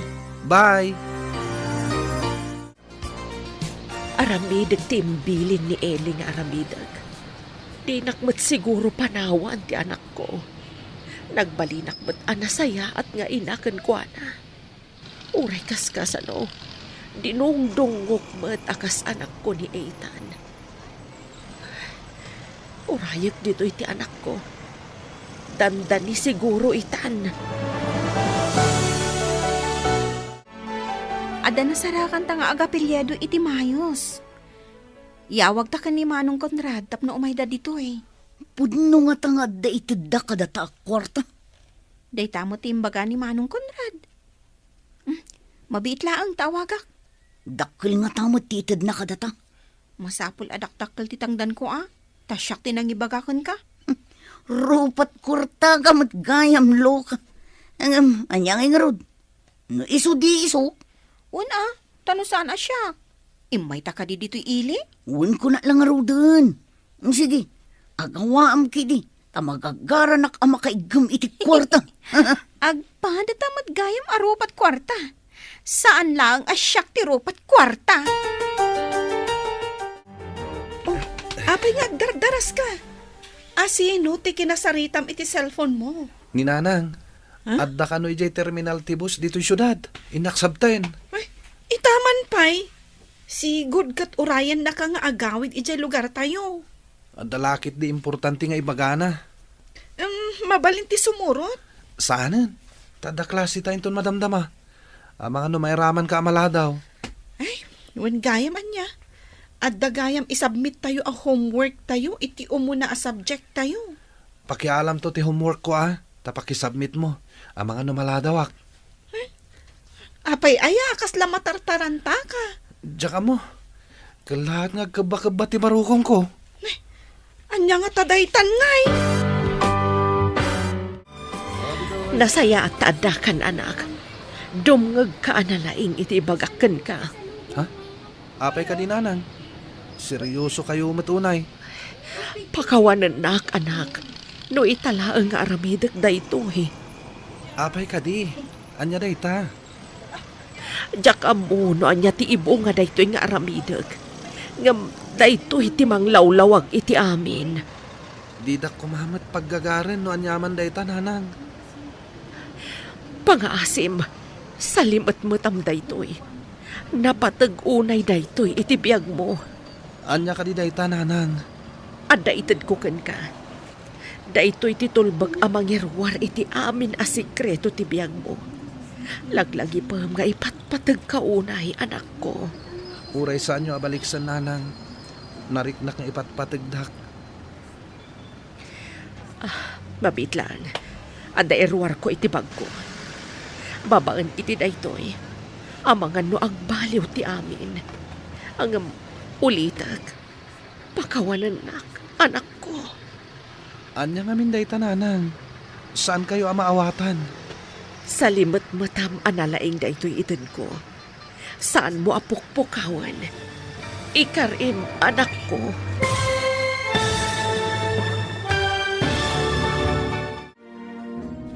Bye. Aramidek ti imbilin ni Eli nga aramidek. Dinak met siguro panawan ti anakko. Nagbalinak met a nasayaat nga ina kenkuana. Uray kaskasano, dinungdungngok met a kas anakko ni Ethan. Urayek ditoy ti anakko. Dandani siguro itan. Adda nasarakanta nga agapelyido iti Mayos. Iyawagta ken ni Manong Conrad tapno umayda ditoy. Pudno ngata nga adda itedda kadata a kuarta. Dayta met ti imbaga ni Manong Conrad. Hmm, mabiit laeng ta awagak. Dakkel ngata met ti itedna kadata. Masapul a dakdakkel ti tangdanko a, ta siak ti nangibaga kenka. Rupat kuarta ka met gayam, Loka. Ngem, ania ngay ngarud? No isu di isu? Wen a, ta no saan a siak. Immayta kadi ditoy ili? Wen, kuna la ngaruden. Sige, agawaam kidi, ta magagaranak a makaiggem iti kuarta. Agpadata met gayam a rupat kuarta. Saan laeng a siak ti rupat kuarta. Oh, apay nga agdardaraska? Asino ti kinasaritam iti cellphone mo? Ni Nanang, Ha? Adda kano idiay terminal ti bus ditoy siudad. Innak sabten. Ay, itaman pay. Sigud ket urayennaka nga agawid idiay lugartayo. Adda lakit di importante nga ibagana. Em, mabalin ti sumurot? Saanen. Ta adda klaseta inton madamdama. Amangan no mairamanka a maladaw. Ay, wen gayam ania. Adda gayam isubmittayo a homeworktayo iti umuna a subjecttayo. Pakialamto ti homeworkko a, ta pakisubmitmo. Amangan no maladawak. Apay aya, kasla matartarantaka? Diak ammo. Kellaat nga agkebba-kebba ti barukongko. Ania ngata daytan ngay? Nasayaat ta addakan, anak. Dumngegka a nalaing iti ibagak kenka. Ha? Apay kadi, Nanang? Seriosokayo met unay? Pakawanennak, anak, no ita laeng nga aramidek daytoy. Apay kadi? Ania dayta? Diak ammo no ania ti ibunga daytoy nga aramidek. Ngem daytoy ti manglawlawag iti amin. Didak koma met paggagaren no aniaman dayta, Nanang. Pangaasim, salimetmetam daytoy. Napateg unay daytoy iti biagmo. Ania kadi dayta, Nanang? Adda itedko kenka. Daytoy ti tulbek a mangiruar iti amin a sekreto ti biagmo. Laglagipem nga ipatpategka unay, anakko. Uray saanyo a baliksen, Nanang. Nariknak nga ipatpategdak. Ah, mabiit laeng. Adda iruarko iti bagko. Babaen iti daytoy, amangan no agbaliw ti amin. Ngem ulitek, pakawanennak, anakko. Ania ngamin dayta, Nanang? Saankayo a maawatan? Salimetmetam a nalaing daytoy itedko. Saanmo a pukpukawen. Ikarim, anakko.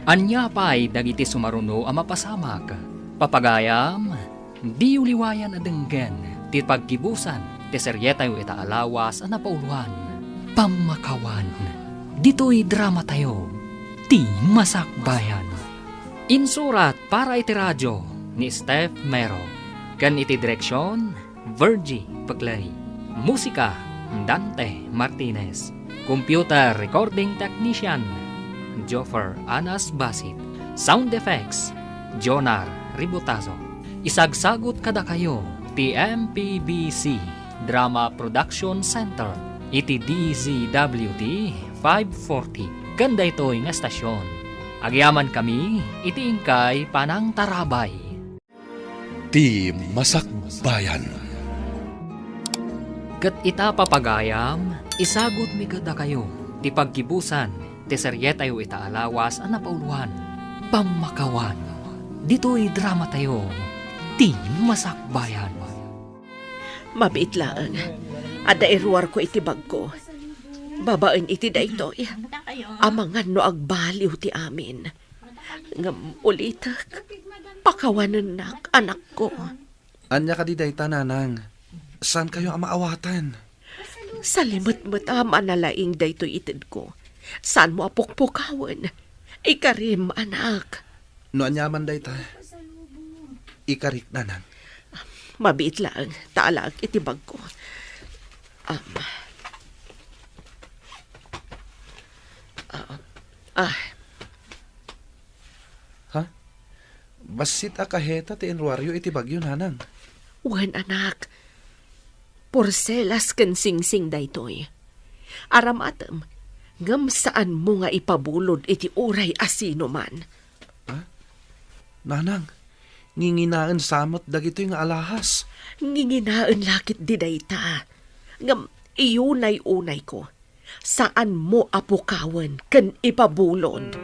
Ania pay dagiti sumaruno a mapasamak? Papagayam, diyo liwayan a denggen ti paggibusan ti serietayo ita a lawas a napauloan, Pammakawan. Ditoy dramatayo, Ti Masakbayan. Insurat para iti radio ni Steph Mero ken iti direksion, Virgie Peclay. Musika, Dante Martinez. Computer recording technician, Joffer Anas Basit. Sound effects, Jonar Ributazo. Isagsagut kadakayo ti M P B C Drama Production Center iti D Z W T five forty ken daytoy nga estasion. Agyamankami iti inkay panangtarabay. Ti Masakbayan. Ket ita, papagayam, isagutmi kadakayo ti paggibusan ti serietayo ita a lawas a napauloan, Pammakawan. Ditoy dramatayo, Ti Masakbayan. Mabiit laeng. Adda iruarko iti bagko. Babaen iti daytoy, amangan no agbaliw ti amin. Ngem ulitek, pakawanennak, anakko. Ania kadi dayta, Nanang? Saankayo a maawatan? Salimetmetam a nalaing daytoy itedko. Saanmo a pukpukawen. Ikarim, anak. No aniaman dayta, ikarik, Nanang. Mabiit laeng, ta alaek iti bagko. Am. Ah, ah. Ha? Bassit a kaheta ti inruaryo iti bagyo, nanang. Wen, anak. Porselas ken singsing daytoy. Aramatem, ngem saanmo nga ipabulod iti uray a sino man. Ha? Nanang, nginginaen sa met dagitoy nga alahas. Nginginaen la ketdi dayta. Ngem iyunay-unayko, saanmo a pukawen ken ipabulod.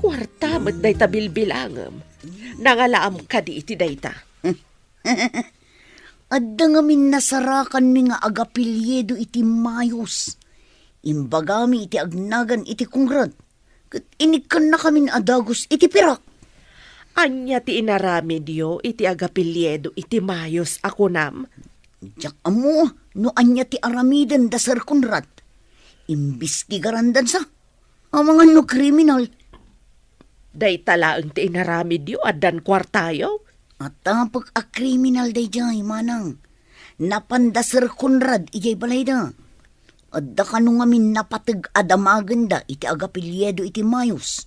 Kuarta met dayta bilbilangem. Nangalaam kadi iti dayta? Adda ngamin nasarakanmi nga agapelyido iti Mayos. Imbagami iti agnagan iti Conrad, ket inikkannakamin a dagus iti pirak. Ania ti inaramidyo iti agapelyido iti Mayos a kunam? Diak ammo no ania ti aramiden da Sir Conrad. Imbestigarandansa. Amangan no kriminal. Dayta laeng ti inaramidyo, addan kuartayo? Atapek a kriminal daydiay, manang. Napan da Sir Conrad idiay balayda. Adda kano ngamin napateg a damagenda iti agapelyido iti Mayos.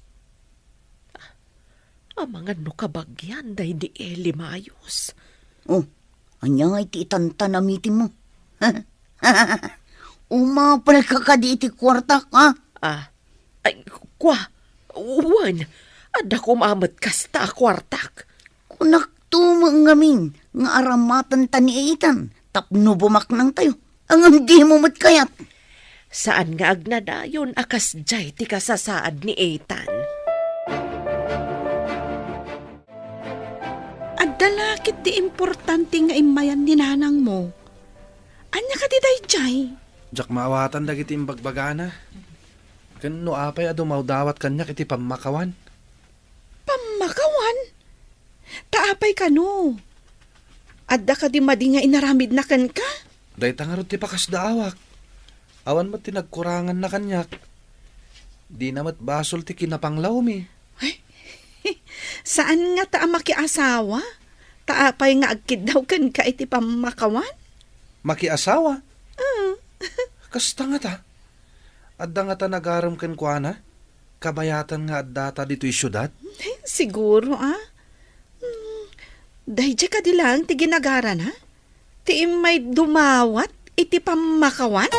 Amangan no kabagian daydi Eli Mayos. Oh, ania ngay ti itantanamitimmo? Umapalka kadi iti kuartak, ha? Ah, ay, kua, wen, adda koma met kasta a kuartak. Kunakto met ngamin nga aramatenta ni Ethan tapno bumaknangtayo. Ngem dimo met kayat. Saan nga agnanayon a kasdiay ti kasasaad ni Ethan. Adda la ketdi importante nga immayan ni nanangmo. Ania kadi daydiay? Diak maawatan dagiti imbagbagana. Ken no apay a dumawdawat kaniak iti pammakawan? Pammakawan? Ta apay kano? Adda kadi madi nga inaramidna kenka? Dayta ngarud ti pakasdaawak. Awan met ti nagkuranganna kaniak. Dina met basol ti kinapanglawmi. Ay, saan ngata a makiasawa? Ta apay nga agkiddaw kenka iti pammakawan? Makiasawa? Ah. Kasta ngata? Adda ngata nagarem kenkuana? Kabayatan nga addata ditoy siudad? Siguro, ah. Hmm, daydiay kadi laeng ti ginagarana? Ti immay dumawat iti pammakawan?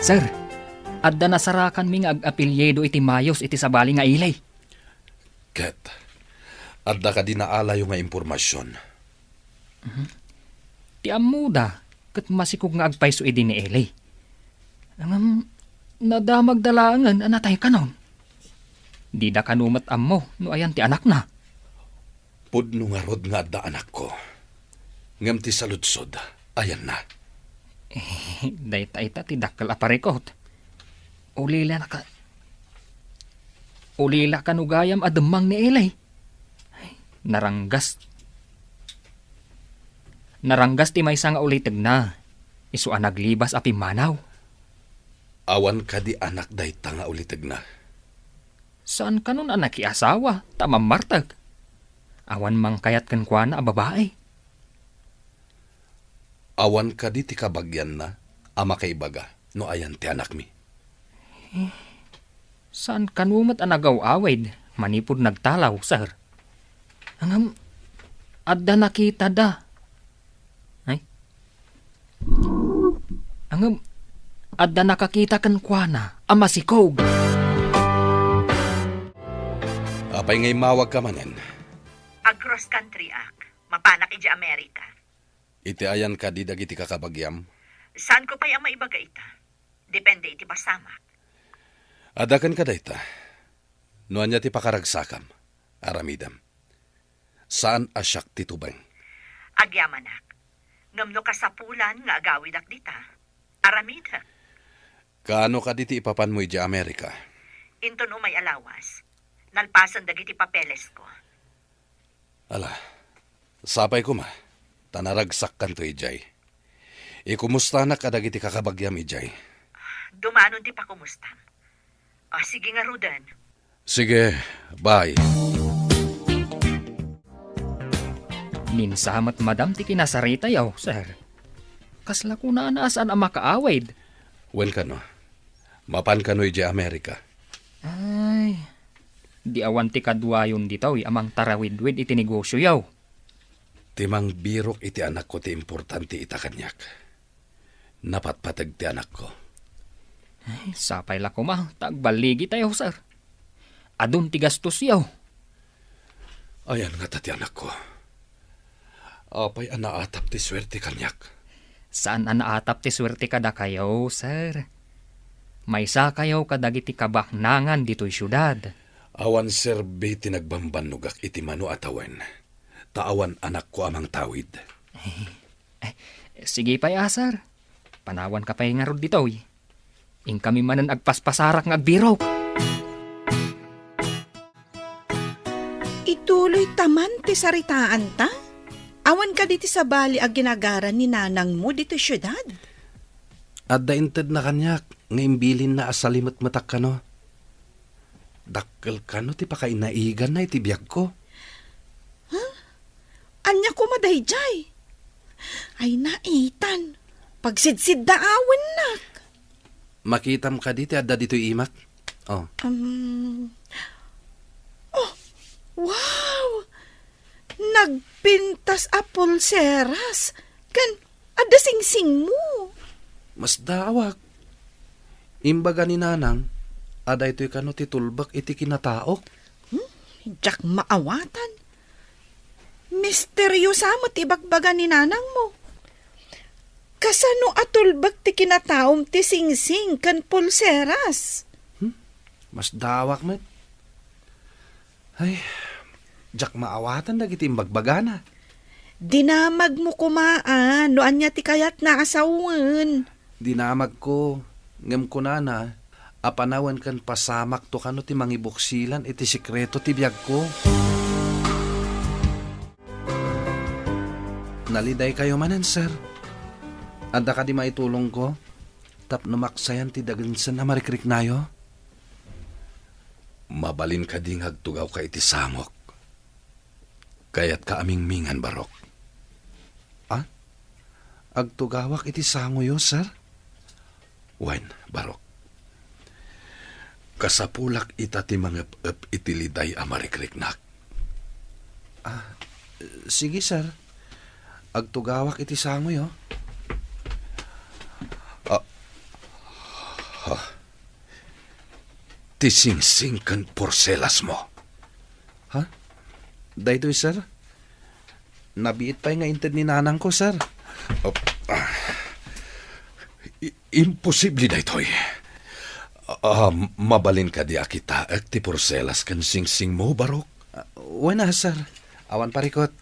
Sir, adda nasarakanmi nga ag-apelyido iti Mayos iti sabali nga Eli. Ket, adda kadi naalayo nga impormasion? Mhm. Ti ammoda, ket masikog nga agpayso idi ni Eli. Ngem, nadamagda laengen a nataykanon. Dida kano met ammo no ayan ti anakna. Pudno ngarud nga adda anakko. Ngem ti saludsod, ayanna. Dayta ita ti dakkel a parikut. Ulila ka, ulila kano gayam a demmang ni Eli. Naranggas. Naranggas ti maysa nga ulitegna. Isu a naglibas a pimmanaw. Awan kadi anak dayta nga ulitegna? Saan kanon a nakiasawa ta mammartek. Awan mangkayat kenkuana a babai. Awan kadi ti kabagianna a makaibaga no ayan ti anakmi? Eh, saan kano met a nagaw-awid manipud nagtalaw, sir? Ngem, adda nakitada. Ay? Ngem, adda nakakita kenkuana a masikog. Apay nga immawagka manen? Ag-cross country ak. Mapanak idiay Amerika. Iti ayan kadi dagiti kakabagiam? Saanko pay a maibaga ita. Depende iti pasamak. Adda kenka dayta. No ania ti pakaragsakam, aramidem. Saan a siak ti tubeng. Agyamanak. Ngem no kasapulan nga agawidak dita, aramidek. Kaano kadi ti ipapanmo idiay Amerika? Inton umay a lawas, nalpasen dagiti papelesko. Ala, sapay koma, ta naragsakkanto idiay. Ikumustanak kadagiti kakabagiam idiay. Dumanon ti pakumustam. O, sige ngaruden. Sige, bye. Minsa met madam ti kinasaritayo, sir. Kasla kunana a saan a makaawid. Wen kano, Mapan kano idiay Amerika? Ay, di awan ti kaduayon ditoy a mangtarawidwid iti negosioyo. Ti mangbirok iti anakko ti importante ita kaniak. Napatpateg ti anakko. Ay, sapay la koma ta agballigitayo, sir. Adun ti gastosyo. Ayan ngata ti anakko. Apay a naatap ti suerte kaniak? Saan a naatap ti suerte kadakayo, sir. Maysakayo kadagiti kabaknangan ditoy siudad. Awan serbi ti nagbambannogak iti mano a tawen, ta awan anakko a mangtawid. Eh, sige pay a, sir. Panawanka pay ngarud ditoy. Inkami manen agpaspasarak nga agbirok. Ituloy ta man ti saritaanta? Awan kadi ti sabali a ginagaran ni nanangmo ditoy siudad? Adda intedna kaniak nga imbilinna a salimetmetak kano. Dakkel kano ti pakainaiganna iti biagko. Huh? Ania koma daydiay? Ay, naitan. Pagsidsiddaawennak. Makitam kadi ti adda ditoy imak? Oh. Um, oh, wow! Nagpintas a pulseras ken adda singsingmo. Masdaawak. Imbaga ni nanang a daytoy kano ti tulbek iti kinataok. Hmm? Diak maawatan. Misteriosa met ti ibagbaga ni nanangmo. Kasano a tulbek ti kinataom ti singsing ken pulseras? Hmm? Masdaawak met. Ay, diak maawatan dagiti imbagbagana. Dinamagmo koma a no ania ti kayatna a sawen. Dinamagko, ngem kunana a panawen ken pasamakto kano ti mangibuksilan iti sekreto ti biagko. Nalidaykayo manen, sir. Adda kadi maitulongko tapno maksayan ti dagensen a marikriknayo? Mabalin kadi nga agtugawka iti sangok? Kayatka a mingmingan, Barok? Ah? Agtugawak iti sangoyo, sir? Wen, Barok. Kasapulak ita ti mangep-ep iti liday a marikriknak. Ah, sige, sir. Agtugawak iti sangoyo. Ah, ha. Ti singsing ken porselasmo. Ha? Daytoy, sir? Nabiit pay nga inted ni nanangko, sir. Oh, ah. I-, imposible daytoy. Ah, mabalin kadi a kitaek ti porselas ken singsingmo, Barok? Ah, wen a, sir. Awan parikot.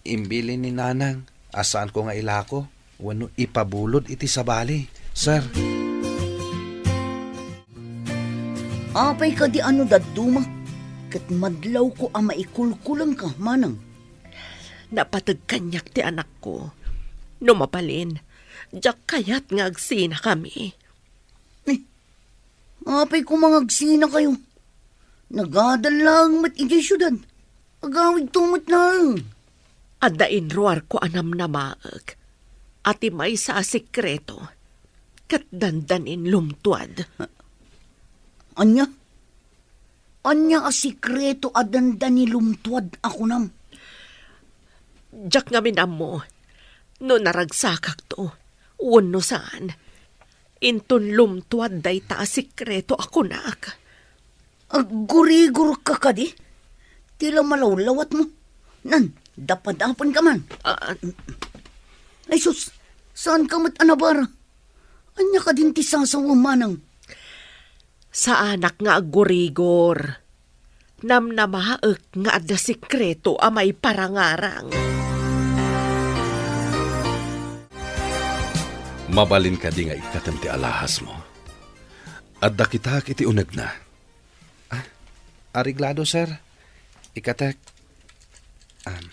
Imbilin ni nanang a saanko nga ilako wenno ipabulod iti sabali, sir. Apay kadi a no dadduma ket madlawko a maikulkulengka, manang? Napateg kaniak ti anakko. No mabalin, diak kayat nga agsinakami. Eh, apay koma nga agsinakayo? Nagadal laeng met idiay siudad. Agawidto met laeng. Adda inruarko a namnamaek a ti maysa a sekreto ket dandanin lumtuad. Ania? Ania a sekreto a dandani lumtuad a kunam? Diak ngamin ammo no naragsakakto wenno saan. Inton lumtuad dayta a sekreto a kunak. Aggurigorka kadi? Ti la malawlawatmo. Nan, dapadapanka man. Ah, Ay sus, saanka met a nabara? Ania kadin ti sasawem, manang? Saanak nga aggurigor. Namnamaek nga adda sekreto a maiparangarang. Mabalin kadi nga ikkatem ti alahasmo? Adda kitaek iti unegna. Ah, areglado, sir. Ikkatek. Am.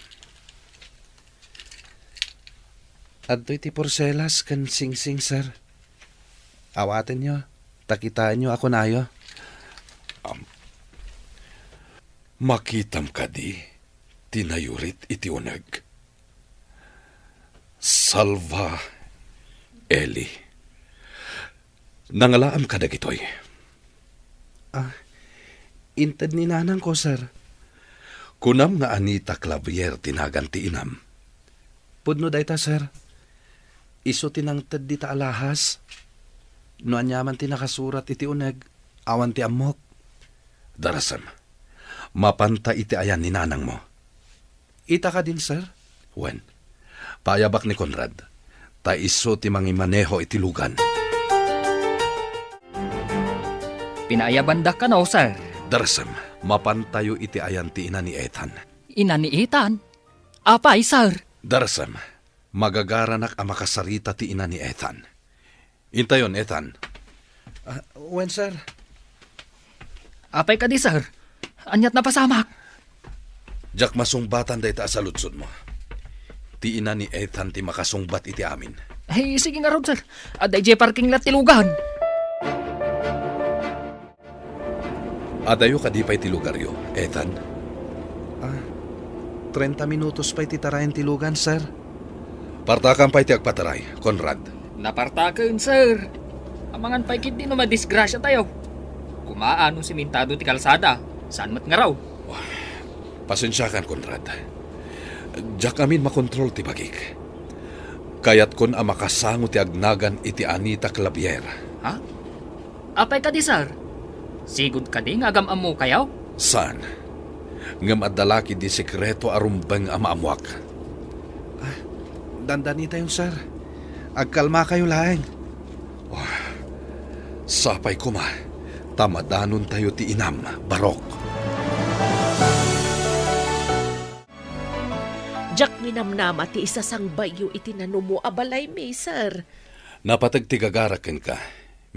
Adtoy ti porselas ken singsing, sir. Awatenyo, ta kitaenyo a kunayo. Am, makitam kadi ti nayurit iti uneg? Salva Eli. Nangalaam ka dagitoy? Ah, inted ni nanangko, sir. Kunam nga Anita Clavier ti nagan ti inam. Pudno dayta, sir. Isu ti nangted dita alahas. No aniaman ti nakasurat iti uneg, awan ti ammok. Darasem, mapanta iti ayan ni nanangmo. Ita kadin, sir? Wen, paayabak ni Conrad, ta isu ti mangimaneho iti lugan. Pinaayabandak kano, sir. Darasem, mapantayo iti ayan ti ina ni Ethan. Ina ni Ethan? Apay, sir? Darasem, magagaranak a makasarita ti ina ni Ethan. Intayon, Ethan. Ah, wen, sir. Apay kadi, sir? Aniat napasamak? Diak masungbatan dayta a saludsodmo. Ti ina ni Ethan ti makasungbat iti amin. Ay, sige ngarud, sir. Adda idiay parking lot ti lugan. Adayo kadi pay ti lugaryo, Ethan? Ah, trenta minutos pay ti tarayan ti lugan, sir. Partakan pay ti agpataray, Conrad. Napartaken, sir. Amangan pay ketdi no madisgrasiatayo. Kumaa no simentado ti kalsada, saan met nga raw. Pasensiakan, Conrad. Diak amin makontrol ti bagik. Kayatkon a makasango ti agnagan iti Anita Clavier. Ha? Apay kadi, sir? Sigud kadi nga agam-ammokayo? Saan? Ngem adda la ketdi sekreto a rumbeng a maammoak. Ah, dandanitayo, sir. Agkalmakayo laeng. Oh, sapay koma, ta madanontayo ti inam, barok. Diak minamnama ti isasangbayyo iti nanumo a balaymi, sir. Napateg ti gagarak kenka,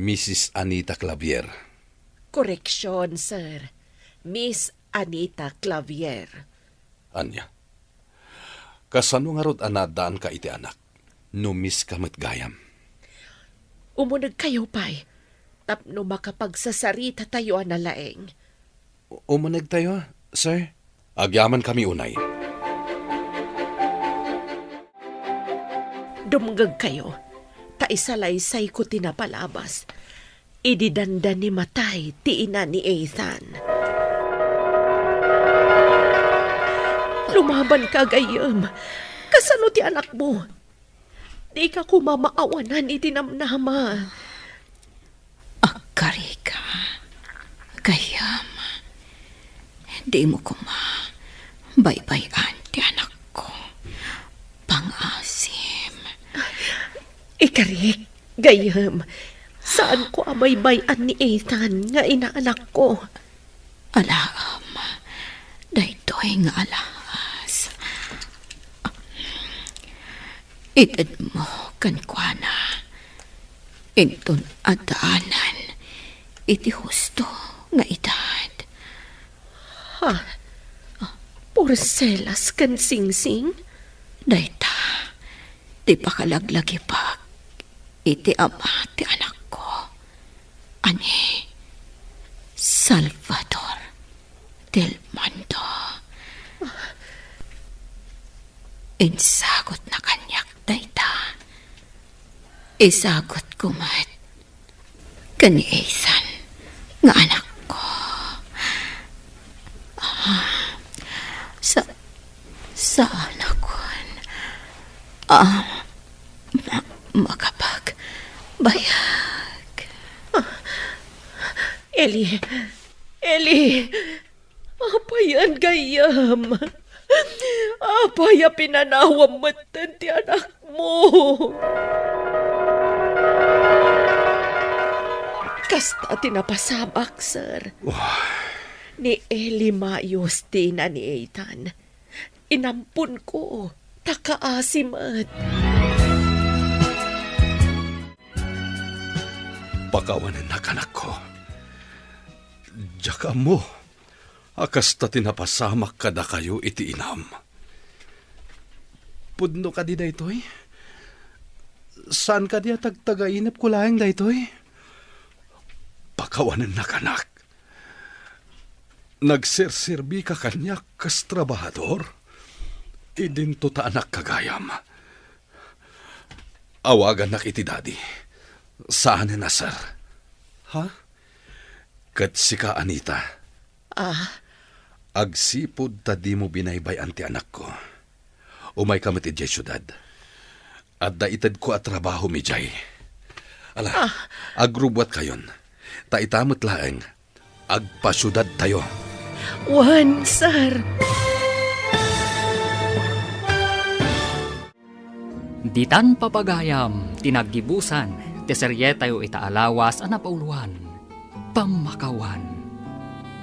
Missus Anita Clavier. Koreksion, sir. Miss Anita Clavier. Ania? Kasano ngarud a naaddaanka iti anak, no miss ka met gayam? Umunegkayo pay, tapno makapagsasaritatayo a nalaeng. U-, umunegtayo, sir? Agyamankami unay. Dumngegkayo, ta isalaysayko ti napalabas. Idi dandani matay ti ina ni Ethan. Lumabanka, gayyem. Kasano ti anakmo? Dika koma maawanan iti namnama. Agkarika, gayyem. Dimo koma baybay-an ti anakko. Pangasim. Ikarik, gayyem. Saanko a baybay-an ni Ethan nga inaanakko. Alaem, daytoy nga alahas. Itedmo kenkuana. Inton addaanan iti husto nga edad. Ha? Porcelas ken singsing? Dayta ti pakalaglagipek iti ama ti anakko. Ani, Salvador del Mundo. Insagutna kaniak dayta. Isagutko met ken ni Ethan nga anakko. Ah, sa-, saanakon a ma-, makapagbayag. Eli, Eli, apayen gayyem? Apay a pinanawam metten ti anakmo? Kasta ti napasamak, sir. Wah. Ni Eli Mayos ti ina ni Ethan. Inamponko, ta kaasi met. Pakawanennak, anakko. Diak ammo a kasta ti napasamak kadakayo iti inam. Pudno kadi daytoy? Saan kadi a tagtagainepko laeng daytoy? Pakawanennak, anak. Nagserserbika kaniak kas trabahador? Idinto ta anak gayam. Awagannak iti daddy. Saanen a sir. Ha? Ket sika, Anita? Ah? Agsipud ta dimo binaybay-an ti anakko, umayka met idiay siudad. Adda itedko a trabaho idiay. Ala, Ah. agrubbuatkayon. Ta ita met laeng, agpasiudadtayo. Wen, sir. Ditan papagayam ti naggibusan ti serietayo ita a lawas a napauluan, Pammakawan.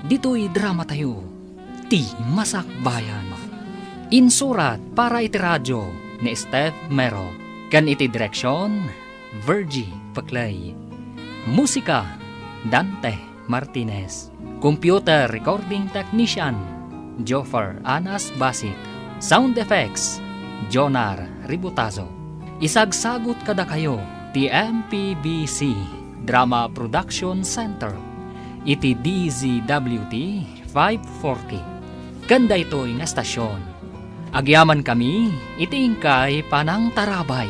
Ditoy dramatayo, Ti Masakbayan. Insurat para iti radio ni Steph Mero ken iti direksion, Virgie Peclay. Musika, Dante Martinez. Computer recording technician, Joffer Anas Basit. Sound effects, Jonar Ributazo. Isagsagut kadakayo ti M P B C Drama Production Center iti D Z W T five forty. Ken daytoy nga estasion, agyamankami iti inkay panangtarabay.